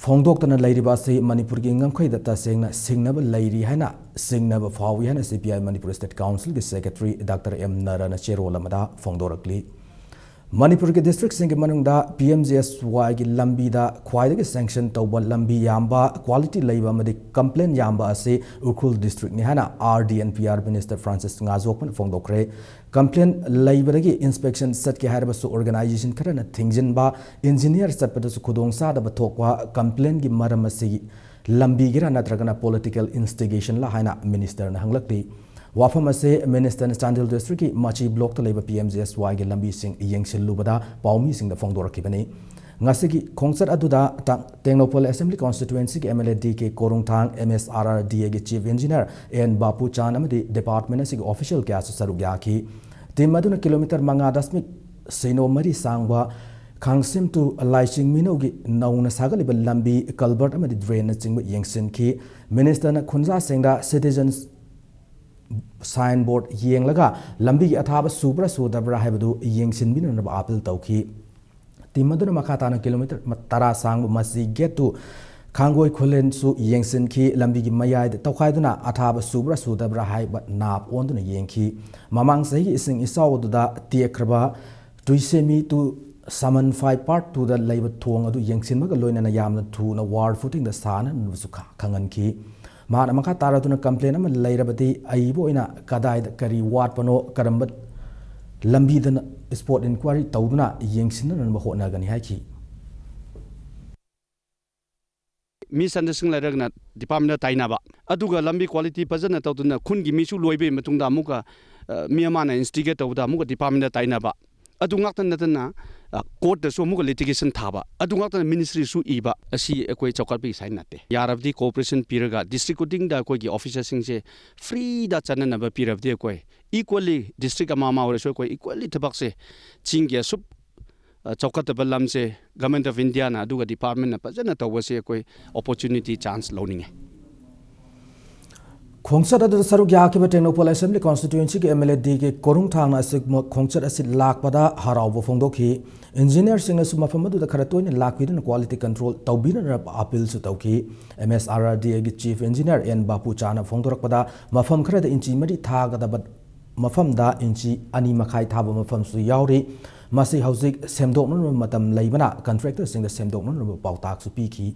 ꯐꯣꯡꯗꯣꯛꯇꯅ ꯂꯩꯔꯤꯕ ꯑꯁꯤ ꯃꯅꯤꯄꯨꯔꯒꯤ ꯉꯝꯈꯩꯗ ꯇꯁꯦꯡꯅ ꯁꯤꯡꯅꯕ ꯂꯩꯔꯤ ꯍꯥꯏꯅ ꯁꯤꯡꯅꯕ ꯐꯥꯎꯏ ꯍꯥꯏꯅ ꯁꯤ ꯄꯤ ꯑꯥꯏ ꯃꯅꯤꯄꯨꯔ ꯁ꯭ꯇꯦꯠ ꯀꯥꯎꯟꯁꯤꯜꯒꯤ ꯁꯦꯀ꯭ꯔꯦꯇꯔꯤ ꯗꯥꯛꯇꯔ ꯑꯦꯝ ꯅꯔꯅ ꯆꯦꯔꯣꯜ ꯑꯃꯗ ꯐꯣꯡꯗꯣꯔꯛꯂꯤ꯫ ꯃꯅꯤꯄꯨꯔꯒꯤ ꯗꯤꯁꯇ꯭ꯔꯤꯛꯁꯤꯡꯒꯤ ꯃꯅꯨꯡꯗ ꯄꯤ ꯑꯦꯝ ꯖꯤ ꯑꯦꯁ ꯋꯥꯏꯒꯤ ꯂꯝꯕꯤꯗ ꯈ꯭ꯋꯥꯏꯗꯒꯤ ꯁꯦꯡꯁꯟ ꯇꯧꯕ ꯂꯝꯕꯤ ꯌꯥꯝꯕ, ꯀ꯭ꯋꯥꯂꯤꯇꯤ ꯂꯩꯕ ꯑꯃꯗꯤ ꯀꯝꯄ꯭ꯂꯦꯟ ꯌꯥꯝꯕ ꯑꯁꯤ ꯎꯈ꯭ꯔꯨꯜ ꯗꯤꯁꯇ꯭ꯔꯤꯛꯅꯤ ꯍꯥꯏꯅ R D and P R minister Francis ꯉꯥꯖꯣꯛꯄꯅ ꯐꯣꯡꯗꯣꯛꯈ꯭ꯔꯦ꯫ ꯀꯝꯄ꯭ꯂꯦꯟ ꯂꯩꯕꯗꯒꯤ ꯏꯟꯁꯄꯦꯛꯁꯟ ꯆꯠꯀꯦ ꯍꯥꯏꯔꯕꯁꯨ ꯑꯣꯔꯒꯅꯥꯏꯖꯦꯁꯟ ꯈꯔꯅ ꯊꯤꯡꯖꯤꯟꯕ, ꯏꯟꯖꯤꯅꯤꯌꯔ ꯆꯠꯄꯗꯁꯨ ꯈꯨꯗꯣꯡꯆꯥꯗꯕ ꯊꯣꯛꯄ ꯀꯝꯄ꯭ꯂꯦꯟꯒꯤ ꯃꯔꯝ ꯑꯁꯤ ꯂꯝꯕꯤꯒꯤꯔ ꯅꯠꯇ꯭ꯔꯒꯅ ꯄꯣꯂꯤꯇꯤꯀꯦꯜ ꯏꯟꯁꯇꯤꯒꯦꯁꯟꯂ ꯍꯥꯏꯅ ꯃꯤꯅꯤꯁꯇꯔꯅ ꯍꯪꯂꯛꯂꯤ꯫ ꯋꯥꯐꯝ ꯑꯁꯤ ꯃꯤꯅꯤꯁꯇꯔꯅ ꯆꯥꯟꯗꯦꯜ ꯗꯤꯁꯇ꯭ꯔꯤꯛꯀꯤ ꯃꯆꯤ ꯕ꯭ꯂꯣꯛꯇ ꯂꯩꯕ ꯄꯤ ꯑꯦꯝ ꯖꯤ ꯑꯦꯁ ꯋꯥꯏꯒꯤ ꯂꯝꯕꯤꯁꯤꯡ ꯌꯦꯡꯁꯤꯜꯂꯨꯕꯗ ꯄꯥꯎꯃꯤꯁꯤꯡꯗ ꯐꯣꯡꯗꯣꯔꯛꯈꯤꯕꯅꯤ꯫ ꯉꯁꯤꯒꯤ ꯈꯣꯡꯆꯠ ꯑꯗꯨꯗ ꯇ-, ꯇꯦꯡꯅꯧꯄꯜ ꯑꯦꯁꯦꯝꯕ꯭ꯂꯤ ꯀꯣꯟꯁꯇꯤꯇ꯭ꯋꯦꯟꯁꯤꯒꯤ M L A D K Korungthang, M S R R D ꯑꯦꯒꯤ ꯆꯤꯐ ꯏꯟꯖꯤꯅꯤꯌꯔ ꯑꯦꯟ ꯕꯥꯄꯨꯆꯥꯟ ꯑꯃꯗꯤ ꯗꯤꯄꯥꯔꯠꯃꯦꯟ ꯑꯁꯤꯒꯤ ꯑꯣꯐꯤꯁꯤꯌꯦꯜ ꯀꯌꯥꯁꯨ ꯁꯔꯨꯛ ꯌꯥꯈꯤ꯫ ꯇꯤꯝ ꯑꯗꯨꯅ ꯀꯤꯂꯣꯃꯤꯇꯔ ꯃꯉꯥ ꯗꯁꯃꯤꯛ ꯁꯤꯅꯣ ꯃꯔꯤ ꯁꯥꯡꯕ ꯈꯥꯡꯁꯤꯝ to ꯂꯥꯏꯆꯤꯡ ꯃꯤꯅꯧꯒꯤ ꯅꯧꯅ ꯁꯥꯒꯠꯂꯤꯕ ꯂꯝꯕꯤ, ꯀꯜꯚꯔꯠ ꯑꯃꯗꯤ ꯗ꯭ꯔꯦꯟꯅꯆꯤꯡꯕ ꯌꯦꯡꯁꯤꯟꯈꯤ꯫ ꯃꯤꯅꯤꯁꯇꯔꯅ ꯈꯨꯟꯖꯥꯁꯤꯡꯗ ꯁꯤꯇꯤꯖꯟꯁ ꯁꯥꯏꯟ ꯕꯣꯔꯗ ꯌꯦꯡꯂꯒ ꯂꯝꯕꯤꯒꯤ ꯑꯊꯥꯕ ꯁꯨꯕ꯭ꯔꯥ ꯁꯨꯗꯕ꯭ꯔꯥ ꯍꯥꯏꯕꯗꯨ ꯌꯦꯡꯁꯤꯟꯕꯤꯅꯅꯕ ꯑꯥꯄꯤꯜ ꯇꯧꯈꯤ꯫ ꯇꯤꯝ ꯑꯗꯨꯅ ꯃꯈꯥ ꯇꯥꯅ ꯀꯤꯂꯣꯃꯤꯇꯔ ꯇꯔꯥ ꯁꯥꯡꯕ ꯃꯁꯤ ꯒꯦꯠ to ꯈꯥꯡꯒꯣꯏ ꯈꯨꯂꯦꯟꯁꯨ ꯌꯦꯡꯁꯤꯟꯈꯤ꯫ ꯂꯝꯕꯤꯒꯤ ꯃꯌꯥꯏꯗ ꯇꯧꯈꯥꯏꯗꯨꯅ ꯑꯊꯥꯕ ꯁꯨꯕ꯭ꯔꯥ ꯁꯨꯗꯕ꯭ꯔꯥ ꯍꯥꯏꯕ ꯅꯥꯞ ꯑꯣꯟꯗꯨꯅ ꯌꯦꯡꯈꯤ꯫ ꯃꯃꯥꯡ ꯆꯍꯤꯒꯤ ꯏꯁꯤꯡ ꯏꯆꯥꯎ ꯑꯗꯨꯗ ꯇꯦꯛꯈ꯭ꯔꯕ ꯇꯨꯏꯁꯦꯃꯤ to ꯁꯃꯟ ꯐꯥꯏꯚ ꯄꯥꯔꯠ ꯇꯨꯗ ꯂꯩꯕ ꯊꯣꯡ ꯑꯗꯨ ꯌꯦꯡꯁꯤꯟꯕꯒ ꯂꯣꯏꯅꯅ ꯌꯥꯝꯅ ꯊꯨꯅ ꯋꯥꯔꯜ ꯐꯨꯇꯤꯡꯗ ꯁꯥꯅꯅꯕꯁꯨ ꯈ-, ꯈꯪꯍꯟꯈꯤ꯫ ꯃꯍꯥꯛꯅ ꯃꯈꯥ ꯇꯥꯔꯗꯨꯅ ꯀꯝꯄ꯭ꯂꯦꯟ ꯑꯃ ꯂꯩꯔꯕꯗꯤ ꯑꯏꯕ ꯑꯣꯏꯅ ꯀꯗꯥꯏꯗ ꯀꯔꯤ ꯋꯥꯠꯄꯅꯣ, ꯀꯔꯝꯕ ꯂꯝꯕꯤꯗꯅ ꯁ꯭ꯄꯣꯠ ꯏꯟꯀ꯭ꯋꯥꯏꯔꯤ ꯇꯧꯗꯨꯅ ꯌꯦꯡꯁꯤꯟꯅꯅꯕ ꯍꯣꯠꯅꯒꯅꯤ ꯍꯥꯏꯈꯤ꯫ ꯃꯤꯁꯑꯟꯗꯔꯁ꯭ꯇꯦꯟꯗꯤꯡ ꯂꯩꯔꯒꯅ ꯗꯤꯄꯥꯔꯠꯃꯦꯟꯗ ꯇꯥꯏꯅꯕ, ꯑꯗꯨꯒ ꯂꯝꯕꯤ ꯀ꯭ꯋꯥꯂꯤꯇꯤ ꯐꯖꯅ ꯇꯧꯗꯅ ꯈꯨꯟꯒꯤ ꯃꯤꯁꯨ ꯂꯣꯏꯕꯒꯤ ꯃꯇꯨꯡꯗ ꯑꯃꯨꯛꯀ, ꯑ, ꯃꯤ ꯑꯃꯅ ꯏꯟꯁꯇꯤꯒꯦꯠ ꯇꯧꯕꯗ ꯑꯃꯨꯛꯀ ꯗꯤꯄꯥꯔꯠꯃꯦꯟꯗ ꯇꯥꯏꯅꯕ, ꯑꯗꯨ ꯉꯥꯛꯇ ꯅꯠꯇꯅ, ꯑ, ꯀꯣꯔꯠꯇꯁꯨ ꯑꯃꯨꯛꯀ ꯂꯤꯇꯤꯒꯦꯁꯟ ꯊꯥꯕ, ꯑꯗꯨ ꯉꯥꯛꯇꯅ ꯃꯤꯅꯤꯁꯇ꯭ꯔꯤꯁꯨ ꯏꯕ, ꯑꯁꯤ ꯑꯩꯈꯣꯏ ꯆꯥꯎꯈꯠꯄꯒꯤ ꯁꯥꯏꯟ ꯅꯠꯇꯦ꯫ ꯌꯥꯔꯕꯗꯤ ꯀꯣꯑꯣꯄꯔꯦꯁꯟ ꯄꯤꯔꯒ ꯗꯤꯁꯇ꯭ꯔꯤꯛ ꯈꯨꯗꯤꯡꯗ ꯑꯩꯈꯣꯏꯒꯤ ꯑꯣꯐꯤꯁꯔꯁꯤꯡꯁꯦ ꯐ꯭ꯔꯤꯗ ꯆꯠꯅꯅꯕ ꯄꯤꯔꯕꯗꯤ ꯑꯩꯈꯣꯏ ꯏꯀ꯭ꯋꯦꯜꯂꯤ, ꯗꯤꯁꯇ꯭ꯔꯤꯛ ꯑꯃ ꯑꯃ ꯑꯣꯏꯔꯁꯨ ꯑꯩꯈꯣꯏ ꯏꯀ꯭ꯋꯦꯜꯂꯤ ꯊꯕꯛꯁꯦ ꯆꯤꯡꯒꯤ ꯑꯁꯨꯛ ꯑ, ꯆꯥꯎꯈꯠꯇꯕ ꯂꯝꯁꯦ Government of Indiaꯅ ꯑꯗꯨꯒ departmentꯅ ꯐꯖꯅ ꯇꯧꯕꯁꯦ ꯑꯩꯈꯣꯏ opportunity chance ꯂꯧꯅꯤꯡꯉꯦ꯫ ꯈꯣꯡꯆꯠ ꯑꯗꯨꯗ ꯁꯔꯨꯛ ꯌꯥꯈꯤꯕ Tengnoupal Assembly Constituencyꯒꯤ MLA D K ꯀꯣꯔꯨꯡꯊꯥꯡꯅ ꯑꯁꯤꯒꯨꯝꯕ ꯈꯣꯡꯆꯠ ꯑꯁꯤ ꯂꯥꯛꯄꯗ ꯍꯔꯥꯎꯕ ꯐꯣꯡꯗꯣꯛꯈꯤ꯫ ꯏꯟꯖꯤꯅꯤꯌꯔꯁꯤꯡꯅꯁꯨ ꯃꯐꯝ ꯑꯗꯨꯗ ꯈꯔ ꯇꯣꯏꯅ ꯂꯥꯛꯄꯤꯗꯨꯅ quality control ꯇꯧꯕꯤꯅꯅꯕ appealꯁꯨ ꯇꯧꯈꯤ꯫ MSRRDAꯒꯤ Chief Engineer ꯑꯦꯟ ꯕꯥꯄꯨꯆꯥꯅ ꯐꯣꯡꯗꯣꯔꯛꯄꯗ, ꯃꯐꯝ ꯈꯔꯗ ꯏꯟꯆꯤ ꯃꯔꯤ ꯊꯥꯒꯗꯕ ꯃꯐꯝꯗ ꯏꯟꯆꯤ ꯑꯅꯤ ꯃꯈꯥꯏ ꯊꯥꯕ ꯃꯐꯝꯁꯨ ꯌꯥꯎꯔꯤ꯫ ꯃꯁꯤ ꯍꯧꯖꯤꯛ ꯁꯦꯝꯗꯣꯛꯅꯅꯕ ꯃꯇꯝ ꯂꯩꯕꯅ contractorꯁꯤꯡꯗ ꯁꯦꯝꯗꯣꯛꯅꯅꯕ ꯄꯥꯎꯇꯥꯛꯁꯨ ꯄꯤꯈꯤ꯫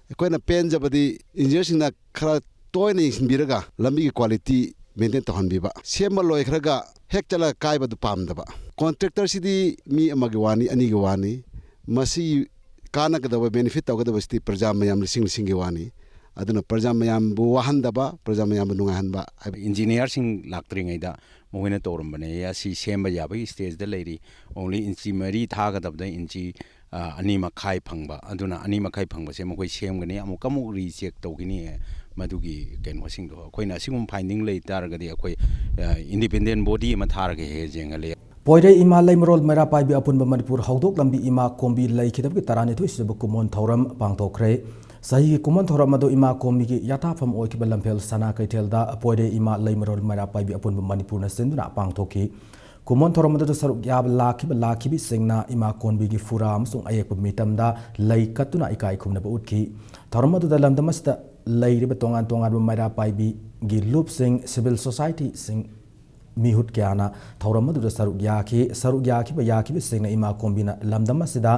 ꯑꯩꯈꯣꯏꯅ ꯄꯦꯟꯖꯕꯗꯤ ꯏꯟꯖꯤꯅꯤꯌꯔꯁꯤꯡꯅ ꯈꯔ ꯇꯣꯏꯅ ꯌꯦꯡꯁꯤꯟꯕꯤꯔꯒ ꯂꯝꯕꯤꯒꯤ quality maintain ꯇꯧꯍꯟꯕꯤꯕ, ꯁꯦꯝꯕ ꯂꯣꯏꯈ꯭ꯔꯒ ꯍꯦꯛ ꯆꯠꯂꯒ ꯀꯥꯏꯕꯗꯨ ꯄꯥꯝꯗꯕ꯫ Contractorꯁꯤꯗꯤ ꯃꯤ ꯑꯃꯒꯤ ꯋꯥꯅꯤ, ꯑꯅꯤꯒꯤ ꯋꯥꯅꯤ, ꯃꯁꯤ ꯀꯥꯟꯅꯒꯗꯕ, benefit ꯇꯧꯒꯗꯕꯁꯤꯗꯤ ꯄ꯭ꯔꯖꯥ ꯃꯌꯥꯝ ꯂꯤꯁꯤꯡ ꯂꯤꯁꯤꯡꯒꯤ ꯋꯥꯅꯤ꯫ ꯑꯗꯨꯅ ꯄ꯭ꯔꯖꯥ ꯃꯌꯥꯝꯕꯨ ꯋꯥꯍꯟꯗꯕ, ꯄ꯭ꯔꯖꯥ ꯃꯌꯥꯝꯕꯨ ꯅꯨꯡꯉꯥꯏꯍꯟꯕ ꯍꯥꯏꯕ꯫ ꯏꯟꯖꯤꯅꯤꯌꯥꯔꯁꯤꯡ ꯂꯥꯛꯇ꯭ꯔꯤꯉꯩꯗ ꯃꯈꯣꯏꯅ ꯇꯧꯔꯝꯕꯅꯦ, ꯑꯁꯤ ꯁꯦꯝꯕ ꯌꯥꯕꯒꯤ stageꯗ ꯂꯩꯔꯤ꯫ Only ꯏꯟꯆꯤ ꯃꯔꯤ ꯊꯥꯒꯗꯕꯗ ꯏꯟꯆꯤ, ꯑ, ꯑꯅꯤ ꯃꯈꯥꯏ ꯐꯪꯕ, ꯑꯗꯨꯅ ꯑꯅꯤ ꯃꯈꯥꯏ ꯐꯪꯕꯁꯦ ꯃꯈꯣꯏ ꯁꯦꯝꯒꯅꯤ, ꯑꯃꯨꯛꯀ ꯑꯃꯨꯛ recheck ꯇꯧꯒꯅꯤ꯫ ꯃꯗꯨꯒꯤ ꯀꯩꯅꯣꯁꯤꯡꯗꯣ ꯑꯩꯈꯣꯏꯅ ꯑꯁꯤꯒꯨꯝꯕ finding ꯂꯩ ꯇꯥꯔꯒꯗꯤ ꯑꯩꯈꯣꯏ, ꯑ, independent body ꯑꯃ ꯊꯥꯔꯒ ꯍꯦꯛ ꯍꯦꯛ ꯌꯦꯡꯍꯜꯂꯤ꯫ ꯄꯣꯏꯔꯩ ꯏꯃꯥ ꯂꯩꯃꯔꯣꯜ ꯃꯩꯔꯥ ꯄꯥꯏꯕꯤ ꯑꯄꯨꯟꯕ ꯃꯅꯤꯄꯨꯔ ꯍꯧꯗꯣꯛ ꯂꯝꯕꯤ ꯏꯃꯥ ꯀꯣꯝꯕꯤ ꯂꯩꯈꯤꯗꯕꯒꯤ ꯇꯔꯥꯅꯤꯊꯣꯏ ꯁꯨꯕ ꯀꯨꯝꯑꯣꯟ ꯊꯧꯔꯝ ꯄꯥꯡꯊꯣꯛꯈ꯭ꯔꯦ꯫ ꯆꯍꯤꯒꯤ ꯀꯨꯝꯑꯣꯟ ꯊꯧꯔꯝ ꯑꯗꯨ ꯏꯃꯥ ꯀꯣꯝꯕꯤꯒꯤ ꯌꯥꯊꯥꯐꯝ ꯑꯣꯏꯈꯤꯕ ꯂꯝꯐꯦꯜ ꯁꯅꯥ ꯀꯩꯊꯦꯜꯗ ꯄꯣꯏꯔꯩ ꯏꯃꯥ ꯂꯩꯃꯔꯣꯜ ꯃꯩꯔꯥ ꯄꯥꯏꯕꯤ ꯑꯄꯨꯟꯕ ꯃꯅꯤꯄꯨꯔꯅ ꯁꯤꯟꯗꯨꯅ ꯄꯥꯡꯊꯣꯛꯈꯤ꯫ ꯀꯨꯝꯑꯣꯟ ꯊꯧꯔꯝ ꯑꯗꯨꯗ ꯁꯔꯨꯛ ꯌꯥꯕ ꯂꯥꯛꯈꯤꯕ ꯂꯥꯛꯈꯤꯕꯤꯁꯤꯡꯅ ꯏꯃꯥ ꯀꯣꯝꯕꯤꯒꯤ ꯐꯨꯔꯥ ꯑꯃꯁꯨꯡ ꯑꯌꯦꯛꯄ ꯃꯤꯇꯝꯗ ꯂꯩ ꯀꯠꯇꯨꯅ ꯏꯀꯥꯏ ꯈꯨꯝꯅꯕ ꯎꯠꯈꯤ꯫ ꯊꯧꯔꯝ ꯑꯗꯨꯗ ꯂꯝꯗꯝ ꯑꯁꯤꯗ ꯂꯩꯔꯤꯕ ꯇꯣꯉꯥꯟ ꯇꯣꯉꯥꯟꯕ ꯃꯩꯔꯥ ꯄꯥꯏꯕꯤꯒꯤ ꯂꯨꯞꯁꯤꯡ, civil societyꯁꯤꯡ, ꯃꯤꯍꯨꯠ ꯀꯌꯥꯅ ꯊꯧꯔꯝ ꯑꯗꯨꯗ ꯁꯔꯨꯛ ꯌꯥꯈꯤ꯫ ꯁꯔꯨꯛ ꯌꯥꯈꯤꯕ ꯌꯥꯈꯤꯕꯁꯤꯡꯅ ꯏꯃꯥ ꯀꯣꯝꯕꯤꯅ ꯂꯝꯗꯝ ꯑꯁꯤꯗ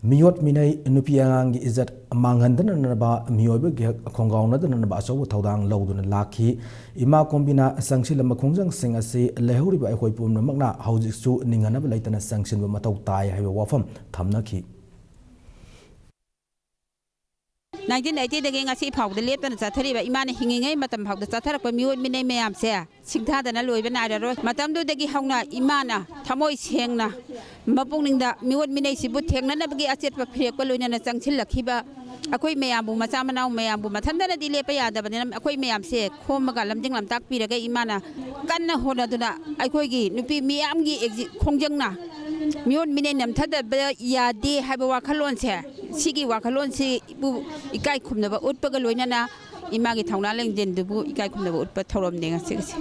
ꯃꯤꯑꯣꯠ ꯃꯤꯅꯩ, ꯅꯨꯄꯤ ꯑꯉꯥꯡꯒꯤ ꯏꯖꯠ ꯃꯥꯡꯍꯟꯗꯅꯅꯕ, ꯃꯤꯑꯣꯏꯕꯒꯤ ꯍꯛ ꯈꯣꯡꯒꯥꯎꯅꯗꯅꯅꯕ ꯑꯆꯧꯕ ꯊꯧꯗꯥꯡ ꯂꯧꯗꯨꯅ ꯂꯥꯛꯈꯤ꯫ ꯏꯃꯥ ꯀꯣꯝꯕꯤꯅ ꯆꯪꯁꯤꯜꯂꯝꯕ ꯈꯣꯡꯖꯪꯁꯤꯡ ꯑꯁꯤ ꯂꯩꯍꯧꯔꯤꯕ ꯑꯩꯈꯣꯏ ꯄꯨꯝꯅꯃꯛꯅ ꯍꯧꯖꯤꯛꯁꯨ ꯅꯤꯡꯍꯟꯅꯕ ꯂꯩꯇꯅ ꯆꯪꯁꯤꯟꯕ ꯃꯊꯧ ꯇꯥꯏ ꯍꯥꯏꯕ ꯋꯥꯐꯝ ꯊꯝꯅꯈꯤ꯫ ꯅꯥꯏꯟꯇꯤꯟ ꯑꯩꯠꯇꯤꯗꯒꯤ ꯉꯁꯤ ꯐꯥꯎꯕꯗ ꯂꯦꯞꯇꯅ ꯆꯠꯊꯔꯤꯕ ꯏꯃꯥꯅ ꯍꯤꯡꯉꯤꯉꯩ ꯃꯇꯝ ꯐꯥꯎꯗ ꯆꯠꯊꯔꯛꯄ ꯃꯤꯑꯣꯠ ꯃꯤꯅꯩ ꯃꯌꯥꯝꯁꯦ ꯁꯤꯡꯊꯥꯗꯅ ꯂꯣꯏꯕ ꯅꯥꯏꯔꯔꯣꯏ꯫ ꯃꯇꯝꯗꯨꯗꯒꯤ ꯍꯧꯅ ꯏꯃꯥꯅ ꯊꯃꯣꯏ ꯁꯦꯡꯅ ꯃꯄꯨꯛꯅꯤꯡꯗ ꯃꯤꯑꯣꯠ ꯃꯤꯅꯩꯁꯤꯕꯨ ꯊꯦꯡꯅꯅꯕꯒꯤ ꯑꯆꯦꯠꯄ ꯐꯤꯔꯦꯞꯀ ꯂꯣꯏꯅꯅ ꯆꯪꯁꯤꯜꯂꯛꯈꯤꯕ ꯑꯩꯈꯣꯏ ꯃꯌꯥꯝꯕꯨ, ꯃꯆꯥ ꯃꯅꯥꯎ ꯃꯌꯥꯝꯕꯨ ꯃꯊꯟꯇꯅꯗꯤ ꯂꯦꯞꯄ ꯌꯥꯗꯕꯅꯤꯅ ꯑꯩꯈꯣꯏ ꯃꯌꯥꯝꯁꯦ ꯈꯣꯝꯃꯒ ꯂꯝꯖꯤꯡ ꯂꯝꯇꯥꯛꯄꯤꯔꯒ ꯏꯃꯥꯅ ꯀꯟꯅ ꯍꯣꯠꯅꯗꯨꯅ ꯑꯩꯈꯣꯏꯒꯤ ꯅꯨꯄꯤ ꯃꯤꯌꯥꯝꯒꯤ ꯑꯦꯛꯖꯤ-, ꯈꯣꯡꯖꯪꯅ ꯃꯤꯑꯣꯠ ꯃꯤꯅꯩ ꯅꯝꯊꯗꯕ ꯌꯥꯗꯦ ꯍꯥꯏꯕ ꯋꯥꯈꯜꯂꯣꯟꯁꯦ, ꯁꯤꯒꯤ ꯋꯥꯈꯜꯂꯣꯟꯁꯤꯕꯨ ꯏꯀꯥꯏ ꯈꯨꯝꯅꯕ ꯎꯠꯄꯒ ꯂꯣꯏꯅꯅ ꯏꯃꯥꯒꯤ ꯊꯧꯅꯥ ꯂꯤꯡꯖꯦꯜꯗꯨꯕꯨ ꯏꯀꯥꯏ ꯈꯨꯝꯅꯕ ꯎꯠꯄ ꯊꯧꯔꯝꯅꯤ ꯉꯁꯤꯒꯤꯁꯦ꯫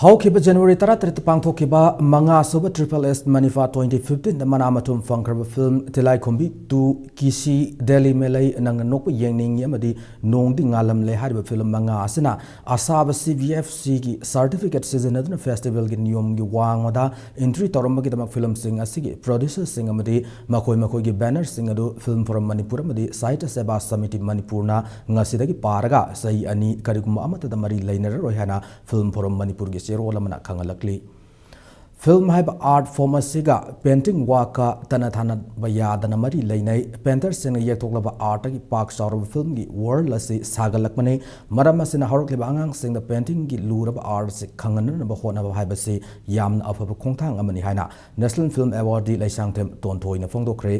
ꯍꯧꯈꯤꯕ ꯖꯅꯋꯥꯔꯤ ꯇꯔꯥꯇꯔꯦꯠꯇ ꯄꯥꯡꯊꯣꯛꯈꯤꯕ ꯃꯉꯥꯁꯨꯕ Triple S Manipha twenty fifteen ꯗ ꯃꯅꯥ ꯃꯊꯨꯝ ꯐꯪꯈ꯭ꯔꯕ ꯐꯤꯂꯝ ꯇꯤꯂꯥꯏꯈꯨꯝꯕꯤ two ꯀꯤꯁꯤ ꯗꯦꯂꯤ ꯃꯦꯂꯩ ꯅꯪꯅ ꯅꯣꯛꯄ ꯌꯦꯡꯅꯤꯡꯉꯤ ꯑꯃꯗꯤ ꯅꯣꯡꯗꯤ ꯉꯥꯜꯂꯝꯂꯦ ꯍꯥꯏꯔꯤꯕ ꯐꯤꯂꯝ ꯃꯉꯥ ꯑꯁꯤꯅ ꯑꯁꯥꯕ C B F C ꯒꯤ certificate ꯁꯤꯖꯤꯟꯅꯗꯨꯅ festival ꯒꯤ ꯅꯤꯌꯣꯝꯒꯤ ꯋꯥꯡꯃꯗ entry ꯇꯧꯔꯝꯕꯒꯤꯗꯃꯛ ꯐꯤꯂꯝꯁꯤꯡ ꯑꯁꯤꯒꯤ producer ꯁꯤꯡ ꯑꯃꯗꯤ ꯃꯈꯣꯏ ꯃꯈꯣꯏꯒꯤ banner ꯁꯤꯡ ꯑꯗꯨ Film Forum ꯃꯅꯤꯄꯨꯔ ꯑꯃꯗꯤ ꯁꯥꯍꯤꯇ꯭ꯌ ꯁꯦꯕꯥ ꯁꯃꯤꯇꯤ ꯃꯅꯤꯄꯨꯔꯅ ꯉꯁꯤꯗꯒꯤ ꯄꯥꯔꯒ ꯆꯍꯤ ꯑꯅꯤ ꯀꯔꯤꯒꯨꯝꯕ ꯑꯃꯠꯇꯗ ꯃꯔꯤ ꯂꯩꯅꯔꯔꯣꯏ ꯍꯥꯏꯅ Film Forum ꯃꯅꯤꯄꯨꯔꯒꯤ ꯆꯦꯔꯣꯜ ꯑꯃꯅ ꯈꯪꯍꯜꯂꯛꯂꯤ꯫ ꯐꯤꯂꯝ ꯍꯥꯏꯕ art form ꯑꯁꯤꯒ painting ꯋꯥꯛꯀ ꯇꯠꯅ ꯊꯥꯅꯕ ꯌꯥꯗꯅ ꯃꯔꯤ ꯂꯩꯅꯩ꯫ Painter ꯁꯤꯡꯅ ꯌꯦꯛꯊꯣꯛꯂꯕ art ꯇꯒꯤ ꯄꯥꯛ ꯆꯥꯎꯔꯕ ꯐꯤꯂꯝꯒꯤ world ꯑꯁꯤ ꯁꯥꯒꯠꯂꯛꯄꯅꯤ꯫ ꯃꯔꯝ ꯑꯁꯤꯅ ꯍꯧꯔꯛꯂꯤꯕ ꯑꯉꯥꯡꯁꯤꯡꯗ painting ꯒꯤ ꯂꯨꯔꯕ art ꯑꯁꯤ ꯈꯪꯍꯟꯅꯅꯕ ꯍꯣꯠꯅꯕ ꯍꯥꯏꯕꯁꯤ ꯌꯥꯝꯅ ꯑꯐꯕ ꯈꯣꯡꯊꯥꯡ ꯑꯃꯅꯤ ꯍꯥꯏꯅ National Film Awardee ꯂꯩꯁꯥꯡꯊꯦꯝ ꯇꯣꯟꯊꯣꯏꯅ ꯐꯣꯡꯗꯣꯛꯈ꯭ꯔꯦ꯫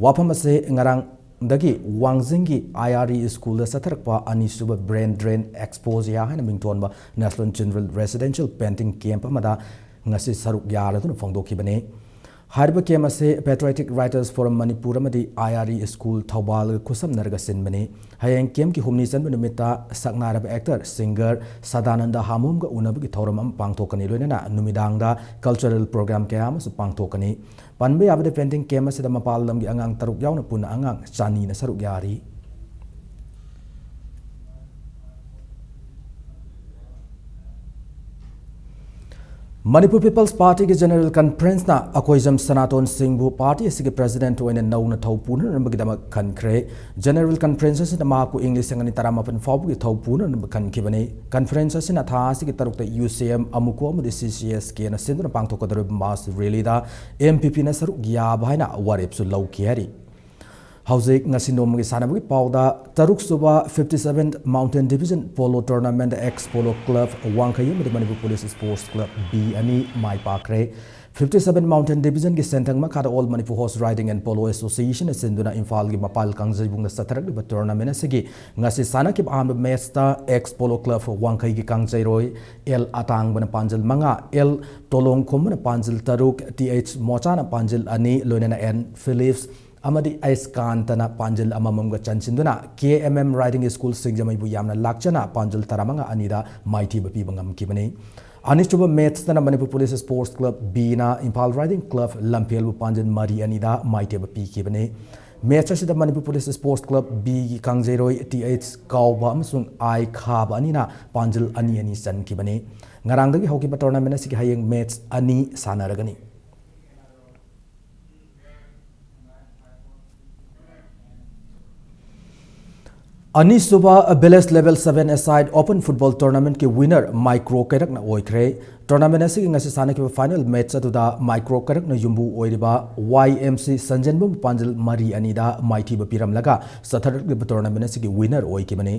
ꯋꯥꯐꯝ ꯑꯁꯤ ꯉꯔꯥꯡꯗꯒꯤ ꯋꯥꯡꯖꯤꯡꯒꯤ I R E school ꯗ ꯆꯠꯊꯔꯛꯄ ꯑꯅꯤꯁꯨꯕ Brain Drain Exposure ꯍꯥꯏꯅ ꯃꯤꯡꯊꯣꯟꯕ National Children Residential Painting Camp ꯑꯃꯗ ꯉꯁꯤ ꯁꯔꯨꯛ ꯌꯥꯔꯗꯨꯅ ꯐꯣꯡꯗꯣꯛꯈꯤꯕꯅꯤ꯫ ꯍꯥꯏꯔꯤꯕ camp ꯑꯁꯤ Patriotic Writers Forum ꯃꯅꯤꯄꯨꯔ ꯑꯃꯗꯤ I R E school ꯊꯧꯕꯥꯜꯒ ꯈꯨꯠꯁꯝꯅꯔꯒ ꯁꯤꯟꯕꯅꯤ꯫ ꯍꯌꯦꯡ camp ꯀꯤ ꯍꯨꯝꯅꯤ ꯆꯟꯕ ꯅꯨꯃꯤꯠꯇ ꯁꯛꯅꯥꯏꯔꯕ actor, singer ꯁꯗꯥꯅꯟꯗ ꯍꯥꯃꯣꯝꯒ ꯎꯅꯕꯒꯤ ꯊꯧꯔꯝ ꯑꯃ ꯄꯥꯡꯊꯣꯛꯀꯅꯤ, ꯂꯣꯏꯅꯅ ꯅꯨꯃꯤꯗꯥꯡꯗ cultural program ꯀꯌꯥ ꯑꯃꯁꯨ ꯄꯥꯡꯊꯣꯛꯀꯅꯤ꯫ ꯄꯟꯕ ꯌꯥꯕꯗ, painting camp ꯑꯁꯤꯗ ꯃꯄꯥꯟ ꯂꯝꯒꯤ ꯑꯉꯥꯡ ꯇꯔꯨꯛ ꯌꯥꯎꯅ ꯄꯨꯟꯅ ꯑꯉꯥꯡ ꯆꯅꯤꯅ ꯁꯔꯨꯛ ꯌꯥꯔꯤ꯫ ꯃꯅꯤꯄꯨꯔ ꯄꯤꯄꯜꯁ ꯄꯥꯔꯇꯤꯒꯤ ꯖꯦꯅꯔꯦꯜ ꯀꯟꯐꯔꯦꯟꯁꯅ ꯑꯩꯈꯣꯏꯖꯝ ꯁꯅꯥꯇꯣꯟ ꯁꯤꯡꯕꯨ ꯄꯥꯔꯇꯤ ꯑꯁꯤꯒꯤ ꯄ꯭ꯔꯦꯁꯤꯗꯦꯟꯠ ꯑꯣꯏꯅ ꯅꯧꯅ ꯊꯧ ꯄꯨꯅꯅꯕꯒꯤꯗꯃꯛ ꯈꯟꯈ꯭ꯔꯦ꯫ ꯖꯦꯅꯔꯦꯜ ꯀꯟꯐꯔꯦꯟꯁ ꯑꯁꯤꯅ ꯃꯍꯥꯛꯄꯨ ꯏꯪ ꯂꯤꯁꯤꯡ ꯑꯅꯤ ꯇꯔꯥꯃꯥꯄꯟ ꯐꯥꯎꯕꯒꯤ ꯊꯧ ꯄꯨꯅꯅꯕ ꯈꯟꯈꯤꯕꯅꯤ꯫ ꯀꯟꯐꯔꯦꯟꯁ ꯑꯁꯤꯅ ꯊꯥ ꯑꯁꯤꯒꯤ ꯇꯔꯨꯛꯇ ꯌꯨ ꯁꯤ ꯑꯦꯝ, ꯑꯃꯨꯀꯣ ꯑꯃꯗꯤ ꯁꯤ ꯁꯤ ꯑꯦꯁ ꯀꯦꯅ ꯁꯤꯟꯗꯨꯅ ꯄꯥꯡꯊꯣꯛꯀꯗꯧꯔꯤꯕ ꯃꯥꯁ ꯔꯦꯂꯤꯗ ꯑꯦꯝ ꯄꯤ ꯄꯤꯅ ꯁꯔꯨꯛ ꯌꯥꯕ ꯍꯥꯏꯅ ꯋꯥꯔꯦꯞꯁꯨ ꯂꯧꯈꯤ ꯍꯥꯏꯔꯤ꯫ ꯍꯧꯖꯤꯛ ꯉꯁꯤ ꯅꯣꯡꯃꯒꯤ ꯁꯥꯟꯅꯕꯒꯤ ꯄꯥꯎꯗ, ꯇꯔꯨꯛ ꯁꯨꯕ fifty seventh Mountain Division Polo Tournament Ex Polo Club ꯋꯥꯡꯈꯩ ꯑꯃꯗꯤ Manipur police sports club B ꯑꯅꯤ ꯃꯥꯏ ꯄꯥꯛꯈ꯭ꯔꯦ꯫ Fifty seven Mountain Divisionꯒꯤ ꯁꯦꯟꯊꯪ ꯃꯈꯥꯗ All Manipur Horse Riding and Polo Associationꯅ ꯁꯤꯟꯗꯨꯅ ꯏꯝꯐꯥꯜꯒꯤ ꯃꯄꯥꯜ ꯀꯥꯡꯖꯩꯕꯨꯡꯗ ꯆꯠꯊꯔꯛꯂꯤꯕ tournament ꯑꯁꯤꯒꯤ ꯉꯁꯤ ꯁꯥꯟꯅꯈꯤꯕ ꯑꯍꯥꯟꯕ ꯃꯦꯠꯁꯇ Ex Polo Club ꯋꯥꯡꯈꯩꯒꯤ ꯀꯥꯡꯖꯩꯔꯣꯏ ꯑꯦꯜ ꯑꯇꯥꯡꯕꯅ ꯄꯥꯟꯖꯤꯜ ꯃꯉꯥ, ꯑꯦꯜ ꯇꯣꯂꯣꯡꯈꯣꯝꯕꯅ ꯄꯥꯟꯖꯤꯜ ꯇꯔꯨꯛ, ꯇꯤ ꯑꯩꯆ ꯃꯣꯆꯥꯅ ꯄꯥꯟꯖꯤꯜ ꯑꯅꯤ, ꯂꯣꯏꯅꯅ ꯑꯦꯟ ꯐꯤꯂꯤꯞꯁ ꯑꯃꯗꯤ ꯑꯩꯁ ꯀꯥꯟꯇꯅ ꯄꯥꯟꯖꯤꯜ ꯑꯃꯃꯝꯒ ꯆꯟꯁꯤꯟꯗꯨꯅ K M M riding school ꯁꯤꯡꯖꯃꯩꯕꯨ ꯌꯥꯝꯅ ꯂꯥꯛꯆꯅ ꯄꯥꯟꯖꯤꯜ ꯇꯔꯥꯃꯉꯥ ꯑꯅꯤꯗ ꯃꯥꯏꯊꯤꯕ ꯄꯤꯕ ꯉꯝꯈꯤꯕꯅꯤ꯫ ꯑꯅꯤꯁꯨꯕ ꯃꯦꯠꯁꯇꯅ ꯃꯅꯤꯄꯨꯔ ꯄꯨꯂꯤꯁ ꯁ꯭ꯄꯣꯔꯠꯁ ꯀ꯭ꯂꯕ Bꯅ ꯏꯝꯐꯥꯜ ꯔꯥꯏꯗꯤꯡ ꯀ꯭ꯂꯕ ꯂꯝꯐꯦꯜꯕꯨ ꯄꯥꯟꯖꯤꯜ ꯃꯔꯤ ꯑꯅꯤꯗ ꯃꯥꯏꯊꯤꯕ ꯄꯤꯈꯤꯕꯅꯤ꯫ ꯃꯦꯠꯁ ꯑꯁꯤꯗ ꯃꯅꯤꯄꯨꯔ ꯄꯨꯂꯤꯁ ꯁ꯭ꯄꯣꯔꯠꯁ ꯀ꯭ꯂꯕ Bꯒꯤ ꯀꯥꯡꯖꯩꯔꯣꯏ ꯇꯤ ꯑꯩꯆ ꯀꯥꯎꯕ ꯑꯃꯁꯨꯡ ꯑꯥꯏ ꯈꯥꯕ ꯑꯅꯤꯅ ꯄꯥꯟꯖꯤꯜ ꯑꯅꯤ ꯑꯅꯤ ꯆꯟꯈꯤꯕꯅꯤ꯫ ꯉꯔꯥꯡꯗꯒꯤ ꯍꯧꯈꯤꯕ tournament ꯑꯁꯤꯒꯤ ꯍꯌꯦꯡ ꯃꯦꯠꯁ ꯑꯅꯤ ꯁꯥꯟꯅꯔꯒꯅꯤ꯫ ꯑꯅꯤꯁꯨꯕ Village Level Seven Aside Open Football Tournamentꯀꯤ winner ꯃꯥꯏꯀ꯭ꯔꯣ ꯀꯩꯔꯛꯅ ꯑꯣꯏꯈ꯭ꯔꯦ꯫ Tournament ꯑꯁꯤꯒꯤ ꯉꯁꯤ ꯁꯥꯟꯅꯈꯤꯕ final match ꯑꯗꯨꯗ ꯃꯥꯏꯀ꯭ꯔꯣ ꯀꯩꯔꯛꯅ ꯌꯨꯝꯕꯨ ꯑꯣꯏꯔꯤꯕ ꯋꯥꯏ ꯑꯦꯝ ꯁꯤ ꯁꯟꯖꯦꯟꯕꯝ ꯄꯥꯟꯖꯤꯜ ꯃꯔꯤ ꯑꯅꯤꯗ ꯃꯥꯏꯊꯤꯕ ꯄꯤꯔꯝꯂꯒ ꯆꯠꯊꯔꯛꯂꯤꯕ tournament ꯑꯁꯤꯒꯤ winner ꯑꯣꯏꯈꯤꯕꯅꯤ꯫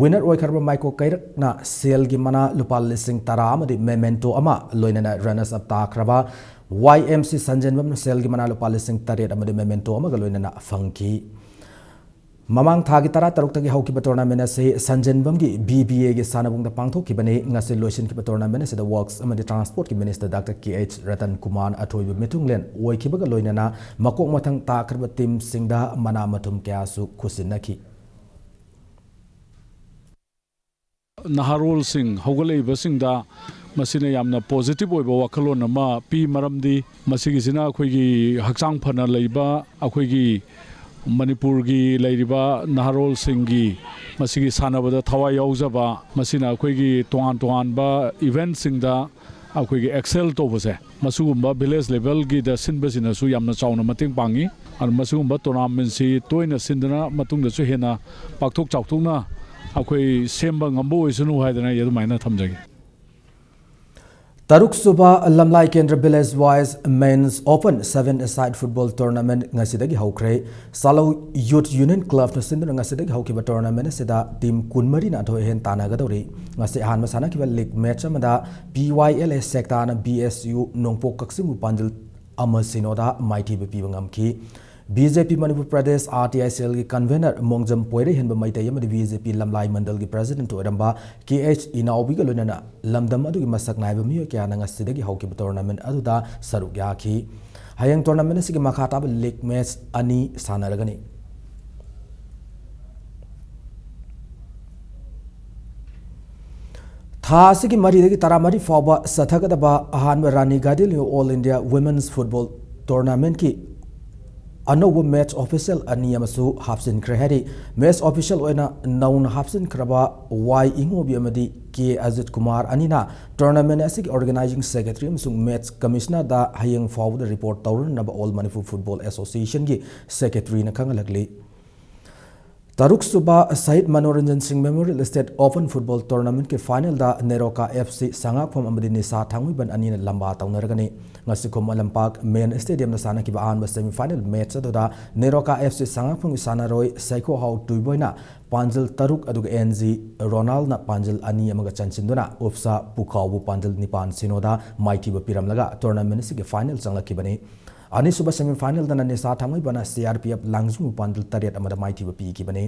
Winner ꯑꯣꯏꯈ꯭ꯔꯕ ꯃꯥꯏꯀ꯭ꯔꯣ ꯀꯩꯔꯛꯅ ꯁꯦꯜꯒꯤ ꯃꯅꯥ ꯂꯨꯄꯥ ꯂꯤꯁꯤꯡ ꯇꯔꯥ ꯑꯃꯗꯤ memento ꯑꯃ, ꯂꯣꯏꯅꯅ runners up ꯇꯥꯈ꯭ꯔꯕ ꯋꯥꯏ ꯑꯦꯝ ꯁꯤ ꯁꯟꯖꯦꯟꯕꯝꯅ ꯁꯦꯜꯒꯤ ꯃꯅꯥ ꯂꯨꯄꯥ ꯂꯤꯁꯤꯡ ꯇꯔꯦꯠ ꯑꯃꯗꯤ memento ꯑꯃꯒ ꯂꯣꯏꯅꯅ ꯐꯪꯈꯤ꯫ ꯃꯃꯥꯡ ꯊꯥꯒꯤ ꯇꯔꯥꯇꯔꯨꯛꯇꯒꯤ ꯍꯧꯈꯤꯕ tournament ꯑꯁꯤ ꯁꯟꯖꯦꯟꯕꯝꯒꯤ ꯕꯤ ꯕꯤ ꯑꯦꯒꯤ ꯁꯥꯟꯅꯕꯨꯡꯗ ꯄꯥꯡꯊꯣꯛꯈꯤꯕꯅꯤ꯫ ꯉꯁꯤ ꯂꯣꯏꯁꯤꯟꯈꯤꯕ tournament ꯑꯁꯤꯗ Works ꯑꯃꯗꯤ Transportꯀꯤ minister ꯗꯥꯛꯇꯔ ꯀꯦ ꯑꯩꯆ ꯔꯇꯟ ꯀꯨꯃꯥꯔꯅ ꯑꯊꯣꯏꯕ ꯃꯤꯊꯨꯡꯂꯦꯟ ꯑꯣꯏꯈꯤꯕꯒ ꯂꯣꯏꯅꯅ ꯃꯀꯣꯛ ꯃꯊꯪ ꯇꯥꯈ꯭ꯔꯕ teamꯁꯤꯡꯗ ꯃꯅꯥ ꯃꯊꯨꯝ ꯀꯌꯥꯁꯨ ꯈꯨꯠꯁꯤꯟꯅꯈꯤ꯫ ꯅꯍꯥꯔꯣꯜꯁꯤꯡ, ꯍꯧꯒꯠꯂꯛꯏꯕꯁꯤꯡꯗ ꯃꯁꯤꯅ ꯌꯥꯝꯅ positive ꯑꯣꯏꯕ ꯋꯥꯈꯜꯂꯣꯟ ꯑꯃ ꯄꯤ, ꯃꯔꯝꯗꯤ ꯃꯁꯤꯒꯤꯁꯤꯅ ꯑꯩꯈꯣꯏꯒꯤ ꯍꯛꯆꯥꯡ ꯐꯅ ꯂꯩꯕ, ꯑꯩꯈꯣꯏꯒꯤ ꯃꯅꯤꯄꯨꯔꯒꯤ ꯂꯩꯔꯤꯕ ꯅꯍꯥꯔꯣꯜꯁꯤꯡꯒꯤ ꯃꯁꯤꯒꯤ ꯁꯥꯟꯅꯕꯗ ꯊꯋꯥꯏ ꯌꯥꯎꯖꯕ, ꯃꯁꯤꯅ ꯑꯩꯈꯣꯏꯒꯤ ꯇꯣꯉꯥꯟ ꯇꯣꯉꯥꯟꯕ eventꯁꯤꯡꯗ ꯑꯩꯈꯣꯏꯒꯤ ꯑꯦꯛꯁꯦꯜ ꯇꯧꯕꯁꯦ, ꯃꯁꯤꯒꯨꯝꯕ ꯚꯤꯂꯦꯖ ꯂꯦꯚꯦꯜꯒꯤꯗ ꯁꯤꯟꯕꯁꯤꯅꯁꯨ ꯌꯥꯝꯅ ꯆꯥꯎꯅ ꯃꯇꯦꯡ ꯄꯥꯡꯉꯤ꯫ ꯑꯗꯨ ꯃꯁꯤꯒꯨꯝꯕ ꯇꯣꯔꯅꯥꯃꯦꯟꯁꯤ ꯇꯣꯏꯅ ꯁꯤꯟꯗꯨꯅ ꯃꯇꯨꯡꯗꯁꯨ ꯍꯦꯟꯅ ꯄꯥꯛꯊꯣꯛ ꯆꯥꯎꯊꯣꯛꯅ ꯑꯩꯈꯣꯏ ꯁꯦꯝꯕ ꯉꯝꯕ ꯑꯣꯏꯁꯅꯨ ꯍꯥꯏꯗꯅ ꯑꯩ ꯑꯗꯨꯃꯥꯏꯅ ꯊꯝꯖꯒꯦ꯫ ꯇꯔꯨꯛ ꯁꯨꯕ ꯂꯝꯂꯥꯏ ꯀꯦꯟꯗ꯭ꯔ ꯚꯤꯂꯦꯖ ꯋꯥꯏꯁ ꯃꯦꯟꯁ ꯑꯣꯄꯟ ꯁꯚꯦꯟ ꯑꯦ ꯁꯥꯏꯠ ꯐꯨꯠꯕꯣꯜ ꯇꯣꯔꯅꯥꯃꯦꯟ ꯉꯁꯤꯗꯒꯤ ꯍꯧꯈ꯭ꯔꯦ꯫ ꯆꯥꯂꯧ ꯌꯨꯠ ꯌꯨꯅꯤꯌꯟ ꯀ꯭ꯂꯕꯅ ꯁꯤꯟꯗꯨꯅ ꯉꯁꯤꯗꯒꯤ ꯍꯧꯈꯤꯕ ꯇꯣꯔꯅꯥꯃꯦꯟ ꯑꯁꯤꯗ ꯇꯤꯝ ꯀꯨꯟꯃꯔꯤꯅ ꯑꯊꯣꯏ ꯑꯍꯦꯟ ꯇꯥꯟꯅꯒꯗꯧꯔꯤ꯫ ꯉꯁꯤ ꯑꯍꯥꯟꯕ ꯁꯥꯟꯅꯈꯤꯕ ꯂꯤꯒ ꯃꯦꯠꯆ ꯑꯃꯗ ꯄꯤ ꯋꯥꯏ ꯑꯦꯜ ꯑꯦ ꯁꯦꯛꯇꯥꯅ ꯕꯤ ꯑꯦꯁ ꯌꯨ ꯅꯣꯡꯄꯣꯛ ꯀꯛꯆꯤꯡꯕꯨ ꯄꯥꯟꯖꯤꯜ ꯑꯃ ꯁꯤꯅꯣꯗ ꯃꯥꯏꯊꯤꯕ ꯄꯤꯕ ꯉꯝꯈꯤ꯫ B J P Manipur Pradesh R T I ꯁꯦꯜꯒꯤ ꯀꯟꯚꯦꯅꯔ ꯃꯣꯡꯖꯝ ꯄꯣꯏꯔꯩꯍꯦꯟꯕ ꯃꯩꯇꯩ ꯑꯃꯗꯤ ꯕꯤ ꯖꯦ ꯄꯤ ꯂꯝꯂꯥꯏ ꯃꯟꯗꯜꯒꯤ ꯄ꯭ꯔꯦꯁꯤꯗꯦꯟꯠ ꯑꯣꯏꯔꯝꯕ ꯀꯦ ꯑꯩꯆ ꯏꯅꯥꯎꯕꯤꯒ ꯂꯣꯏꯅꯅ ꯂꯝꯗꯝ ꯑꯗꯨꯒꯤ ꯃꯁꯛ ꯅꯥꯏꯕ ꯃꯤꯑꯣꯏ ꯀꯌꯥꯅ ꯉꯁꯤꯗꯒꯤ ꯍꯧꯈꯤꯕ ꯇꯣꯔꯅꯥꯃꯦꯟ ꯑꯗꯨꯗ ꯁꯔꯨꯛ ꯌꯥꯈꯤ꯫ ꯍꯌꯦꯡ ꯇꯣꯔꯅꯥꯃꯦꯟ ꯑꯁꯤꯒꯤ ꯃꯈꯥ ꯇꯥꯕ ꯂꯤꯒ ꯃꯦꯠꯆ ꯑꯅꯤ ꯁꯥꯟꯅꯔꯒꯅꯤ꯫ ꯊꯥ ꯑꯁꯤꯒꯤ ꯃꯔꯤꯗꯒꯤ ꯇꯔꯥꯃꯔꯤ ꯐꯥꯎꯕ ꯆꯠꯊꯒꯗꯕ ꯑꯍꯥꯟꯕ ꯔꯥꯅꯤ ꯒꯥꯏꯗꯤꯟꯂꯤꯎ ꯑꯣꯜ ꯏꯟꯗꯤꯌꯥ ꯋꯨꯃꯦꯟꯁ ꯐꯨꯠꯕꯣꯜ ꯇꯣꯔꯅꯥꯃꯦꯟꯠꯀꯤ ꯑꯅꯧꯕ ꯃꯦꯠꯆ ꯑꯣꯐꯤꯁꯤꯌꯦꯜ ꯑꯅꯤ ꯑꯃꯁꯨ ꯍꯥꯞꯆꯤꯟꯈ꯭ꯔꯦ ꯍꯥꯏꯔꯤ꯫ ꯃꯦꯠꯆ ꯑꯣꯐꯤꯁꯤꯌꯦꯜ ꯑꯣꯏꯅ ꯅꯧꯅ ꯍꯥꯞꯆꯤꯟꯈ꯭ꯔꯕ ꯋꯥꯏ ꯏꯉꯣꯕꯤ ꯑꯃꯗꯤ ꯀꯦ ꯑꯖꯤꯠ ꯀꯨꯃꯥꯔ ꯑꯅꯤꯅ ꯇꯣꯔꯅꯥꯃꯦꯟ ꯑꯁꯤꯒꯤ ꯑꯣꯔꯒꯅꯥꯏꯖꯤꯡ ꯁꯦꯀ꯭ꯔꯦꯇꯔꯤ ꯑꯃꯁꯨꯡ ꯃꯦꯠꯆ ꯀꯃꯤꯁꯅꯔꯗ ꯍꯌꯦꯡ ꯐꯥꯎꯕꯗ ꯔꯤꯄꯣꯔꯠ ꯇꯧꯔꯅꯕ ꯑꯣꯜ ꯃꯅꯤꯄꯨꯔ ꯐꯨꯠꯕꯣꯜ ꯑꯦꯁꯣꯁꯤꯌꯦꯁꯟꯒꯤ ꯁꯦꯀ꯭ꯔꯦꯇꯔꯤꯅ ꯈꯪꯍꯜꯂꯛꯂꯤ꯫ ꯇꯔꯨꯛ ꯁꯨꯕ ꯁꯍꯤꯗ ꯃꯅꯣꯔꯟꯖꯟ ꯁꯤꯡ ꯃꯦꯃꯣꯔꯤꯌꯦꯜ ꯁ꯭ꯇꯦꯠ ꯑꯣꯄꯟ ꯐꯨꯠꯕꯣꯜ ꯇꯣꯔꯅꯥꯃꯦꯟꯠꯀꯤ ꯐꯥꯏꯅꯦꯜꯗ ꯅꯦꯔꯣꯀꯥ ꯑꯦꯐ ꯁꯤ ꯁꯉꯥꯛꯐꯝ ꯑꯃꯗꯤ ꯅꯤꯁꯥ ꯊꯥꯡꯃꯩꯕꯟ ꯑꯅꯤꯅ ꯂꯝꯕꯥ ꯇꯧꯅꯔꯒꯅꯤ꯫ ꯉꯁꯤ ꯈꯨꯃꯟ ꯂꯝꯄꯥꯛ ꯃꯦꯟ ꯁ꯭ꯇꯦꯗꯤꯌꯝꯗ ꯁꯥꯟꯅꯈꯤꯕ ꯑꯍꯥꯟꯕ ꯁꯦꯃꯤꯐꯥꯏꯅꯦꯜ ꯃꯦꯠꯆ ꯑꯗꯨꯗ ꯅꯦꯔꯣꯀꯥ ꯑꯦꯐ ꯁꯤ ꯁꯉꯥꯛꯐꯝꯒꯤ ꯁꯥꯟꯅꯔꯣꯏ ꯁꯩꯈꯣꯍꯥꯎ ꯇꯨꯏꯕꯣꯏꯅ ꯄꯥꯟꯖꯜ ꯇꯔꯨꯛ ꯑꯗꯨꯒ ꯑꯦꯟ ꯖꯤ ꯔꯣꯅꯥꯜꯅ ꯄꯥꯟꯖꯜ ꯑꯅꯤ ꯑꯃꯒ ꯆꯟꯁꯤꯟꯗꯨꯅ ꯎꯞꯁꯥ ꯄꯨꯈꯥꯎꯕꯨ ꯄꯥꯟꯖꯜ ꯅꯤꯄꯥꯟ ꯁꯤꯅꯣꯗ ꯃꯥꯏꯊꯤꯕ ꯄꯤꯔꯝꯂꯒ ꯇꯣꯔꯅꯥꯃꯦꯟ ꯑꯁꯤꯒꯤ ꯐꯥꯏꯅꯦꯜ ꯆꯪꯂꯛꯈꯤꯕꯅꯤ꯫ ꯑꯅꯤꯁꯨꯕ ꯁꯦꯃꯤꯐꯥꯏꯅꯦꯜꯗꯅ ꯅꯤꯁꯥ ꯊꯥꯡꯃꯩꯕꯟꯅ ꯁꯤ ꯑꯥꯔ ꯄꯤ ꯑꯦꯐ ꯂꯥꯡꯖꯤꯡꯕꯨ ꯄꯥꯟꯖꯜ ꯇꯔꯦꯠ ꯑꯃꯗ ꯃꯥꯏꯊꯤꯕ ꯄꯤꯈꯤꯕꯅꯤ꯫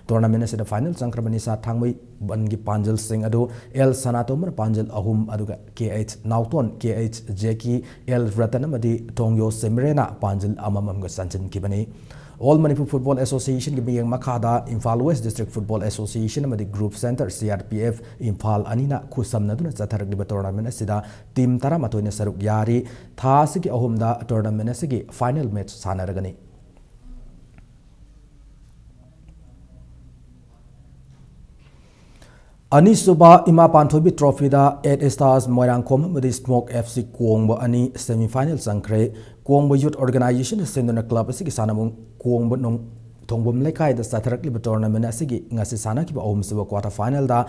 ꯇꯣꯔꯅꯥꯃꯦꯟ ꯑꯁꯤꯗ ꯐꯥꯏꯅꯦꯜ ꯆꯪꯈ꯭ꯔꯕ ꯅꯤꯁꯥ ꯊꯥꯡꯃꯩꯕꯟꯒꯤ ꯄꯥꯟꯖꯜꯁꯤꯡ ꯑꯗꯨ ꯑꯦꯜ ꯁꯅꯥꯇꯣꯝꯕꯅ ꯄꯥꯟꯖꯜ ꯑꯍꯨꯝ ꯑꯗꯨꯒ K H Naoton, K H Jackie, L Ratan ꯑꯃꯗꯤ ꯊꯣꯡꯌꯣ ꯁꯦꯃꯤꯔꯦꯅ ꯄꯥꯟꯖꯜ ꯑꯃꯃꯝꯒ ꯆꯟꯁꯤꯟꯈꯤꯕꯅꯤ꯫ ꯑꯣꯜ ꯃꯅꯤꯄꯨꯔ ꯐꯨꯠꯕꯣꯜ ꯑꯦꯁꯣꯁꯤꯌꯦꯁꯟꯒꯤ ꯃꯤꯠꯌꯦꯡ ꯃꯈꯥꯗ Imphal west district football association ꯑꯃꯗꯤ group centre C R P F Imphal ꯑꯅꯤꯅ ꯈꯨꯠꯁꯝꯅꯗꯨꯅ ꯆꯠꯊꯔꯛꯂꯤꯕ ꯇꯣꯔꯅꯥꯃꯦꯟ ꯑꯁꯤꯗ ꯇꯤꯝ ꯇꯔꯥꯃꯥꯊꯣꯏꯅ ꯁꯔꯨꯛ ꯌꯥꯔꯤ꯫ ꯊꯥ ꯑꯁꯤꯒꯤ ꯑꯍꯨꯝꯗ ꯇꯣꯔꯅꯥꯃꯦꯟ ꯑꯁꯤꯒꯤ ꯐꯥꯏꯅꯦꯜ ꯃꯦꯠꯆ ꯁꯥꯟꯅꯔꯒꯅꯤ꯫ ꯑꯅꯤꯁꯨꯕ ꯏꯃꯥ ꯄꯥꯟꯊꯣꯏꯕꯤ ꯇ꯭ꯔꯣꯐꯤꯗ ꯑꯦꯠ ꯏꯁꯇꯥꯔꯁ ꯃꯣꯏꯔꯥꯡꯈꯣꯝ ꯑꯃꯗꯤ ꯁ꯭ꯃꯣꯛ ꯑꯦꯐ ꯁꯤ ꯀꯣꯡꯕ ꯑꯅꯤ ꯁꯦꯃꯤꯐꯥꯏꯅꯦꯜ ꯆꯪꯈ꯭ꯔꯦ꯫ ꯀꯣꯡꯕ ꯌꯨꯠ ꯑꯣꯔꯒꯅꯥꯏꯖꯦꯁꯟꯅ ꯁꯦꯝꯗꯨꯅ ꯀ꯭ꯂꯕ ꯑꯁꯤꯒꯤ ꯁꯥꯟꯅꯕꯨꯡ ꯀꯣꯡꯕ ꯅꯣꯡ-, ꯊꯣꯡꯕꯝ ꯂꯩꯀꯥꯏꯗ ꯆꯠꯊꯔꯛꯂꯤꯕ ꯇꯣꯔꯅꯥꯃꯦꯟ ꯑꯁꯤꯒꯤ ꯉꯁꯤ ꯁꯥꯟꯅꯈꯤꯕ ꯑꯍꯨꯝꯁꯨꯕ ꯀ꯭ꯋꯥꯇꯔ ꯐꯥꯏꯅꯦꯜꯗ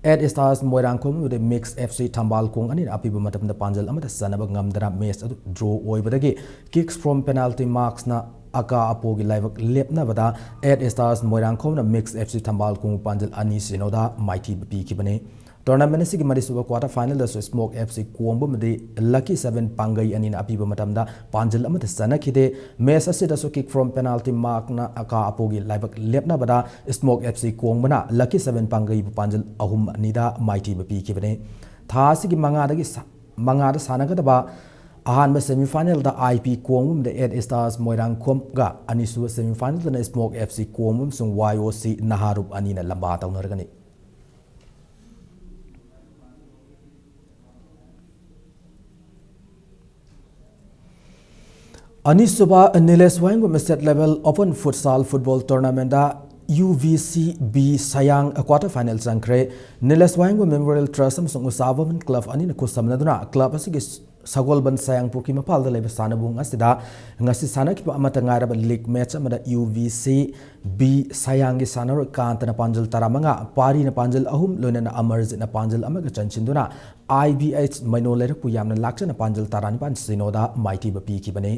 ꯑꯦꯠ ꯏꯁꯇꯥꯔꯁ ꯃꯣꯏꯔꯥꯡꯈꯣꯝ ꯑꯃꯗꯤ ꯃꯤꯛꯁ ꯑꯦꯐ ꯁꯤ ꯊꯝꯕꯥꯜ ꯈꯣꯡ ꯑꯅꯤꯅ ꯑꯄꯤꯕ ꯃꯇꯝꯗ ꯄꯥꯟꯖꯜ ꯑꯃꯠꯇ ꯆꯟꯅꯕ ꯉꯝꯗꯅ ꯃꯦꯆ ꯑꯗꯨ ꯗ꯭ꯔꯣ ꯑꯣꯏꯕꯗꯒꯤ ꯀꯤꯛꯁ ꯐ꯭ꯔꯣꯝ ꯄꯦꯅꯥꯜꯇꯤ ꯃꯥꯔꯛꯁꯅ ꯑꯀꯥ ꯑꯄꯣꯒꯤ ꯂꯥꯏꯕꯛ ꯂꯦꯞꯅꯕꯗ ꯑꯦꯠ ꯏꯁꯇꯥꯔꯁ ꯃꯣꯏꯔꯥꯡꯈꯣꯝꯅ ꯃꯤꯛꯁ ꯑꯦꯐ ꯁꯤ ꯊꯝꯕꯥꯜ ꯈꯣꯡ ꯄꯥꯟꯖꯜ ꯑꯅꯤ ꯁꯤꯅꯣꯗ ꯃꯥꯏꯊꯤꯕ ꯄꯤꯈꯤꯕꯅꯤ꯫ ꯇꯣꯔꯅꯥꯃꯦꯟ ꯑꯁꯤꯒꯤ ꯃꯔꯤꯁꯨꯕ ꯀ꯭ꯋꯥꯇꯔ ꯐꯥꯏꯅꯦꯜꯗꯁꯨ ꯁ꯭ꯃꯣꯛ ꯑꯦꯐ ꯁꯤ ꯀꯣꯡꯕ ꯑꯃꯗꯤ ꯂꯛꯀꯤ ꯁꯚꯦꯟ ꯄꯥꯡꯒꯩ ꯑꯅꯤꯅ ꯑꯄꯤꯕ ꯃꯇꯝꯗ ꯄꯥꯟꯖꯜ ꯑꯃꯠꯇ ꯆꯟꯅꯈꯤꯗꯦ꯫ ꯃꯦꯆ ꯑꯁꯤꯗꯁꯨ ꯀꯤꯛ ꯐ꯭ꯔꯣꯝ ꯄꯦꯅꯥꯜꯇꯤ ꯃꯥꯔꯛꯅ ꯑꯀꯥ ꯑꯄꯣꯒꯤ ꯂꯥꯏꯕꯛ ꯂꯦꯞꯅꯕꯗ ꯁ꯭ꯃꯣꯛ ꯑꯦꯐ ꯁꯤ ꯀꯣꯡꯕꯅ ꯂꯛꯀꯤ ꯁꯚꯦꯟ ꯄꯥꯡꯒꯩꯕꯨ ꯄꯥꯟꯖꯜ ꯑꯍꯨꯝ ꯑꯅꯤꯗ ꯃꯥꯏꯊꯤꯕ ꯄꯤꯈꯤꯕꯅꯤ꯫ ꯊꯥ ꯑꯁꯤꯒꯤ ꯃꯉꯥꯗꯒꯤ ꯁ-, ꯃꯉꯥꯗ ꯁꯥꯟꯅꯒꯗꯕ ꯑꯍꯥꯟꯕ ꯁꯦꯃꯤꯐꯥꯏꯅꯦꯜꯗ ꯑꯥꯏ ꯄꯤ ꯀꯣꯡꯕ ꯑꯃꯗꯤ ꯑꯦꯠ ꯏꯁꯇꯥꯔꯁ ꯃꯣꯏꯔꯥꯡꯈꯣꯝꯒ, ꯑꯅꯤꯁꯨꯕ ꯁꯦꯃꯤꯐꯥꯏꯅꯦꯜꯗꯅ ꯁ꯭ꯃꯣꯛ ꯑꯦꯐ ꯁꯤ ꯀꯣꯡꯕ ꯑꯃꯁꯨꯡ ꯋꯥꯏ ꯑꯣ ꯁꯤ ꯅꯍꯥꯔꯨꯞ ꯑꯅꯤꯅ ꯂꯝꯕꯥ ꯇꯧꯅꯔꯒꯅꯤ꯫ ꯑꯅꯤꯁꯨꯕ Nilesh Wahengbam state level open futsal football tournament U V C B Sayang quarter final ꯆꯪꯈ꯭ꯔꯦ꯫ ꯅꯤꯂꯦꯁ ꯋꯥꯍꯦꯡꯕꯝ ꯃꯦꯃꯣꯔꯤꯌꯦꯜ ꯇ꯭ꯔꯁ ꯑꯃꯁꯨꯡ ꯎꯁꯥ ꯚꯕꯟ ꯀ꯭ꯂꯕ ꯑꯅꯤꯅ ꯈꯨꯠꯁꯝꯅꯗꯨꯅ ꯀ꯭ꯂꯕ ꯑꯁꯤꯒꯤ ꯁꯒꯣꯜꯕꯟ ꯁꯌꯥꯡ ꯄꯨꯈ꯭ꯔꯤ ꯃꯄꯥꯜꯗ ꯂꯩꯕ ꯁꯥꯟꯅꯕꯨꯡ ꯑꯁꯤꯗ ꯉꯁꯤ ꯁꯥꯟꯅꯈꯤꯕ ꯑꯃꯠꯇ ꯉꯥꯏꯔꯕ ꯂꯤꯒ ꯃꯦꯆ ꯑꯃꯗ ꯌꯨ ꯚꯤ ꯁꯤ ꯕꯤ ꯁꯌꯥꯡꯒꯤ ꯁꯥꯟꯅꯔꯣꯏ ꯀꯥꯟꯇꯅ ꯄꯥꯟꯖꯜ ꯇꯔꯥꯃꯉꯥ, ꯄꯥꯔꯤꯅ ꯄꯥꯟꯖꯜ ꯑꯍꯨꯝ, ꯂꯣꯏꯅꯅ ꯑꯃꯔꯖꯤꯠꯅ ꯄꯥꯟꯖꯜ ꯑꯃꯒ ꯆꯟꯁꯤꯟꯗꯨꯅ ꯑꯥꯏ ꯕꯤ ꯑꯩꯆ ꯃꯩꯅꯣ ꯂꯩꯔꯛꯄꯨ ꯌꯥꯝꯅ ꯂꯥꯛꯆꯅ ꯄꯥꯟꯖꯜ ꯇꯔꯥꯅꯤꯄꯥꯟ ꯁꯤꯅꯣꯗ ꯃꯥꯏꯊꯤꯕ ꯄꯤꯈꯤꯕꯅꯤ꯫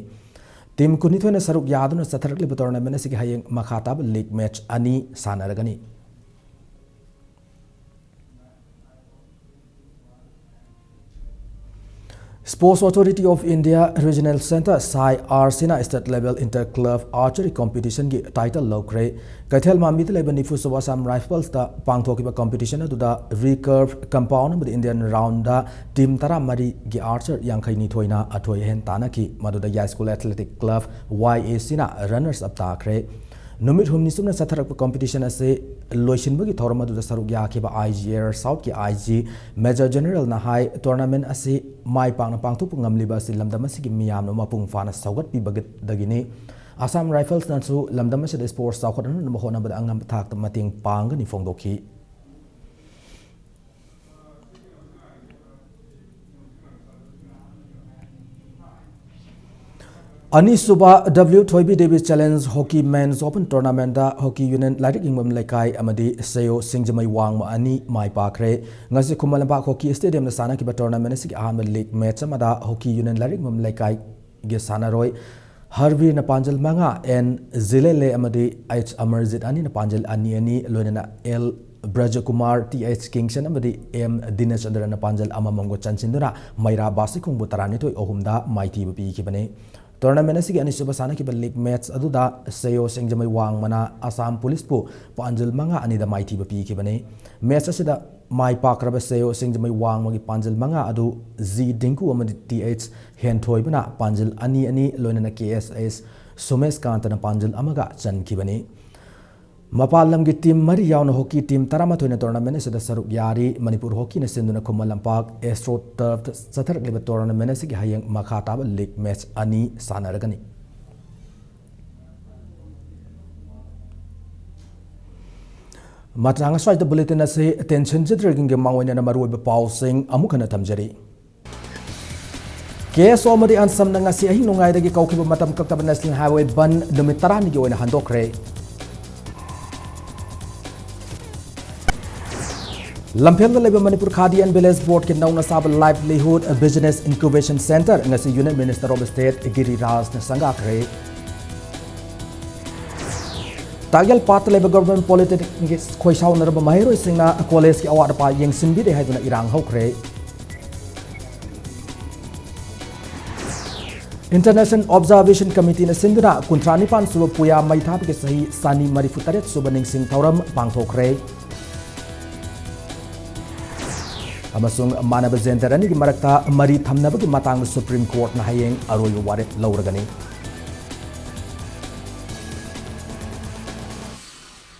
ꯇꯤꯝ ꯀꯨꯟꯅꯤꯊꯣꯏꯅ ꯁꯔꯨꯛ ꯌꯥꯗꯨꯅ ꯆꯠꯊꯔꯛꯂꯤꯕ ꯇꯣꯔꯅꯥꯃꯦꯟ ꯑꯁꯤꯒꯤ ꯍꯌꯦꯡ ꯃꯈꯥ ꯇꯥꯕ ꯂꯤꯒ ꯃꯦꯆ ꯑꯅꯤ ꯁꯥꯟꯅꯔꯒꯅꯤ꯫ Sports Authority of India Regional Centre, ꯁꯥꯏ ꯑꯥꯔ ꯁꯤꯅ State Level Inter Club Archery Competition ꯒꯤ title ꯂꯧꯈ꯭ꯔꯦ꯫ ꯀꯩꯊꯦꯜ ꯃꯥꯟꯕꯤꯗ ꯂꯩꯕ ꯅꯤꯐꯨ ꯁꯨꯕ ꯑꯁꯥꯝ ꯔꯥꯏꯐꯜꯁꯇ ꯄꯥꯡꯊꯣꯛꯈꯤꯕ competition ꯑꯗꯨꯗ recurve, compound ꯑꯃꯗꯤ Indian round ꯗ team ꯇꯔꯥꯃꯔꯤꯒꯤ archer ꯌꯥꯡꯈꯩꯅꯤꯊꯣꯏꯅ ꯑꯊꯣꯏ ꯑꯍꯦꯟ ꯇꯥꯟꯅꯈꯤ꯫ ꯃꯗꯨꯗ ꯌꯥꯏꯁ꯭ꯀꯨꯜ Athletic Club, ꯋꯥꯏ ꯑꯦ ꯁꯤꯅ runners up ꯇꯥꯈ꯭ꯔꯦ꯫ ꯅꯨꯃꯤꯠ ꯍꯨꯝꯅꯤ ꯆꯨꯞꯅ ꯆꯠꯊꯔꯛꯄ competition ꯑꯁꯤ ꯂꯣꯏꯁꯤꯟꯕꯒꯤ ꯊꯧꯔꯝ ꯑꯗꯨꯗ ꯁꯔꯨꯛ ꯌꯥꯈꯤꯕ ꯑꯥꯏ ꯖꯤ ꯑꯦꯌꯔ ꯁꯥꯎꯠꯀꯤ ꯑꯥꯏ ꯖꯤ ꯃꯦꯖꯔ ꯖꯦꯅꯔꯦꯜꯅ ꯍꯥꯏ, ꯇꯣꯔꯅꯥꯃꯦꯟ ꯑꯁꯤ ꯃꯥꯏ ꯄꯥꯛꯅ ꯄꯥꯡꯊꯣꯛꯄ ꯉꯝꯂꯤꯕ ꯑꯁꯤ ꯂꯝꯗꯝ ꯑꯁꯤꯒꯤ ꯃꯤꯌꯥꯝꯅ ꯃꯄꯨꯡ ꯐꯥꯅ ꯁꯧꯒꯠꯄꯤꯕꯗꯒꯤꯅꯤ꯫ ꯑꯁꯥꯝ ꯔꯥꯏꯐꯜꯁꯅꯁꯨ ꯂꯝꯗꯝ ꯑꯁꯤꯗ sports ꯆꯥꯎꯈꯠꯍꯟꯅꯕ ꯍꯣꯠꯅꯕꯗ ꯑꯉꯝꯕ ꯊꯥꯛꯇ ꯃꯇꯦꯡ ꯄꯥꯡꯒꯅꯤ ꯐꯣꯡꯗꯣꯛꯈꯤ꯫ ꯑꯅꯤꯁꯨꯕ W ꯊꯣꯏꯕꯤ Devi Challenge Hockey Men's Open Tournamentꯇ Hockey Union ꯂꯥꯏꯔꯤꯛ ꯌꯦꯡꯐꯝ ꯂꯩꯀꯥꯏ ꯑꯃꯗꯤ ꯁꯦꯌꯣ ꯁꯤꯡꯖꯃꯩ ꯋꯥꯡꯃ ꯑꯅꯤ ꯃꯥꯏ ꯄꯥꯛꯈ꯭ꯔꯦ꯫ ꯉꯁꯤ ꯈꯨꯃꯟ ꯂꯝꯄꯥꯛ Hockey Stadiumꯗ ꯁꯥꯟꯅꯈꯤꯕ tournament ꯑꯁꯤꯒꯤ ꯑꯍꯥꯟꯕ league match ꯑꯃꯗ Hockey Union ꯂꯥꯏꯔꯤꯛ ꯌꯦꯡꯐꯝ ꯂꯩꯀꯥꯏꯒꯤ ꯁꯥꯟꯅꯔꯣꯏ ꯍꯔꯕꯤꯔꯅ ꯄꯥꯟꯖꯜ ꯃꯉꯥ, N ꯖꯤꯂꯦꯂꯦ ꯑꯃꯗꯤ H ꯑꯃꯔꯖꯤꯠ ꯑꯅꯤꯅ ꯄꯥꯟꯖꯜ ꯑꯅꯤ ꯑꯅꯤ, ꯂꯣꯏꯅꯅ L ꯕ꯭ꯔꯖꯀꯨꯃꯥꯔ, Th ꯀꯤꯡꯁꯟ ꯑꯃꯗꯤ M ꯗꯤꯅꯆꯟꯗ꯭ꯔꯅ ꯄꯥꯟꯖꯜ ꯑꯃꯃꯝꯒ ꯆꯟꯁꯤꯟꯗꯨꯅ ꯃꯩꯔꯥ ꯕꯥꯁꯤꯈꯣꯡꯕꯨ ꯇꯔꯥꯅꯤꯊꯣꯏ ꯑꯍꯨꯝꯗ ꯃꯥꯏꯊꯤꯕ ꯄꯤꯈꯤꯕꯅꯤ꯫ Tournament ꯑꯁꯤꯒꯤ ꯑꯅꯤꯁꯨꯕ ꯁꯥꯟꯅꯈꯤꯕ league match ꯑꯗꯨꯗ ꯁꯦꯌꯣ ꯁꯤꯡꯖꯃꯩ ꯋꯥꯡꯃꯅ ꯑꯁꯥꯝ ꯄꯨꯂꯤꯁꯄꯨ ꯄꯥꯟꯖꯜ ꯃꯉꯥ ꯑꯅꯤꯗ ꯃꯥꯏꯊꯤꯕ ꯄꯤꯈꯤꯕꯅꯤ꯫ Match ꯑꯁꯤꯗ ꯃꯥꯏ ꯄꯥꯛꯈ꯭ꯔꯕ ꯁꯦꯌꯣ ꯁꯤꯡꯖꯃꯩ ꯋꯥꯡꯃꯒꯤ ꯄꯥꯟꯖꯜ ꯃꯉꯥ ꯑꯗꯨ G ꯗꯤꯡꯀꯨ ꯑꯃꯗꯤ Th ꯍꯦꯟꯊꯣꯏꯕꯅ ꯄꯥꯟꯖꯜ ꯑꯅꯤ ꯑꯅꯤ, ꯂꯣꯏꯅꯅ K S S ꯁꯨꯃꯦꯁ ꯀꯥꯟꯇꯅ ꯄꯥꯟꯖꯜ ꯑꯃꯒ ꯆꯟꯈꯤꯕꯅꯤ꯫ ꯃꯄꯥꯟ ꯂꯝꯒꯤ team ꯃꯔꯤ ꯌꯥꯎꯅ hockey team ꯇꯔꯥꯃꯥꯊꯣꯏꯅ tournament ꯑꯁꯤꯗ ꯁꯔꯨꯛ ꯌꯥꯔꯤ꯫ ꯃꯅꯤꯄꯨꯔ hockeyꯅ ꯁꯤꯟꯗꯨꯅ ꯈꯨꯃꯟ ꯂꯝꯄꯥꯛ AstroTurfꯇ ꯆꯠꯊꯔꯛꯂꯤꯕ tournament ꯑꯁꯤꯒꯤ ꯍꯌꯦꯡ ꯃꯈꯥ ꯇꯥꯕ league match ꯑꯅꯤ ꯁꯥꯟꯅꯔꯒꯅꯤ꯫ ꯃꯇꯥꯡ ꯑꯁ꯭ꯋꯥꯏꯗ bulletin ꯑꯁꯤ ꯇꯦꯟꯁꯤꯟꯖꯗ꯭ꯔꯤꯉꯩꯒꯤ ꯃꯥꯡꯑꯣꯏꯅꯅ ꯃꯔꯨꯑꯣꯏꯕ ꯄꯥꯎꯁꯤꯡ ꯑꯃꯨꯛ ꯍꯟꯅ ꯊꯝꯖꯔꯤ꯫ KSO ꯑꯃꯗꯤ ANSAMꯅ ꯉꯁꯤ ꯑꯍꯤꯡ ꯅꯣꯡꯌꯥꯏꯗꯒꯤ ꯀꯧꯈꯤꯕ ꯃꯇꯝ ꯀꯛꯇꯕ National Highway ꯕꯟ ꯅꯨꯃꯤꯠ ꯇꯔꯥꯅꯤꯒꯤ ꯑꯣꯏꯅ ꯍꯟꯗꯣꯛꯈ꯭ꯔꯦ꯫ ꯂꯝꯐꯦꯜꯗ ꯂꯩꯕ ꯃꯅꯤꯄꯨꯔ Khadi and Village Boardꯀꯤ ꯅꯧꯅ ꯁꯥꯕ Livelihood Business Incubation Centre ꯉꯁꯤ Union Minister of State ꯒꯤꯔꯤꯔꯥꯖꯅ ꯁꯪꯒꯥꯈ꯭ꯔꯦ꯫ ꯇꯥꯛꯌꯦꯜ ꯄꯥꯠꯇ ꯂꯩꯕ Government Polytechnicꯀꯤ ꯈꯣꯏꯁꯥꯎꯅꯔꯕ ꯃꯍꯩꯔꯣꯏꯁꯤꯡꯅ collegeꯀꯤ ꯑꯋꯥꯠ ꯑꯄꯥ ꯌꯦꯡꯁꯤꯟꯕꯤꯗꯦ ꯍꯥꯏꯗꯨꯅ ꯏꯔꯥꯡ ꯍꯧꯈ꯭ꯔꯦ꯫ International Observation Committeeꯅ ꯁꯤꯟꯗꯨꯅ ꯀꯨꯟꯊ꯭ꯔꯥ ꯅꯤꯄꯥꯟ ꯁꯨꯕ ꯄꯨꯌꯥ ꯃꯩ ꯊꯥꯕꯒꯤ ꯆꯍꯤ ꯆꯅꯤ ꯃꯔꯤꯐꯨ ꯇꯔꯦꯠ ꯁꯨꯕ ꯅꯤꯡꯁꯤꯡ ꯊꯧꯔꯝ ꯄꯥꯡꯊꯣꯛꯈ꯭ꯔꯦ꯫ ꯑꯃꯁꯨꯡ ꯃꯥꯟꯅꯕ gender ꯑꯅꯤꯒꯤ ꯃꯔꯛꯇ ꯃꯔꯤ ꯊꯝꯅꯕꯒꯤ ꯃꯇꯥꯡꯗ Supreme Courtꯅ ꯍꯌꯦꯡ ꯑꯔꯣꯏꯕ ꯋꯥꯔꯦꯞ ꯂꯧꯔꯒꯅꯤ꯫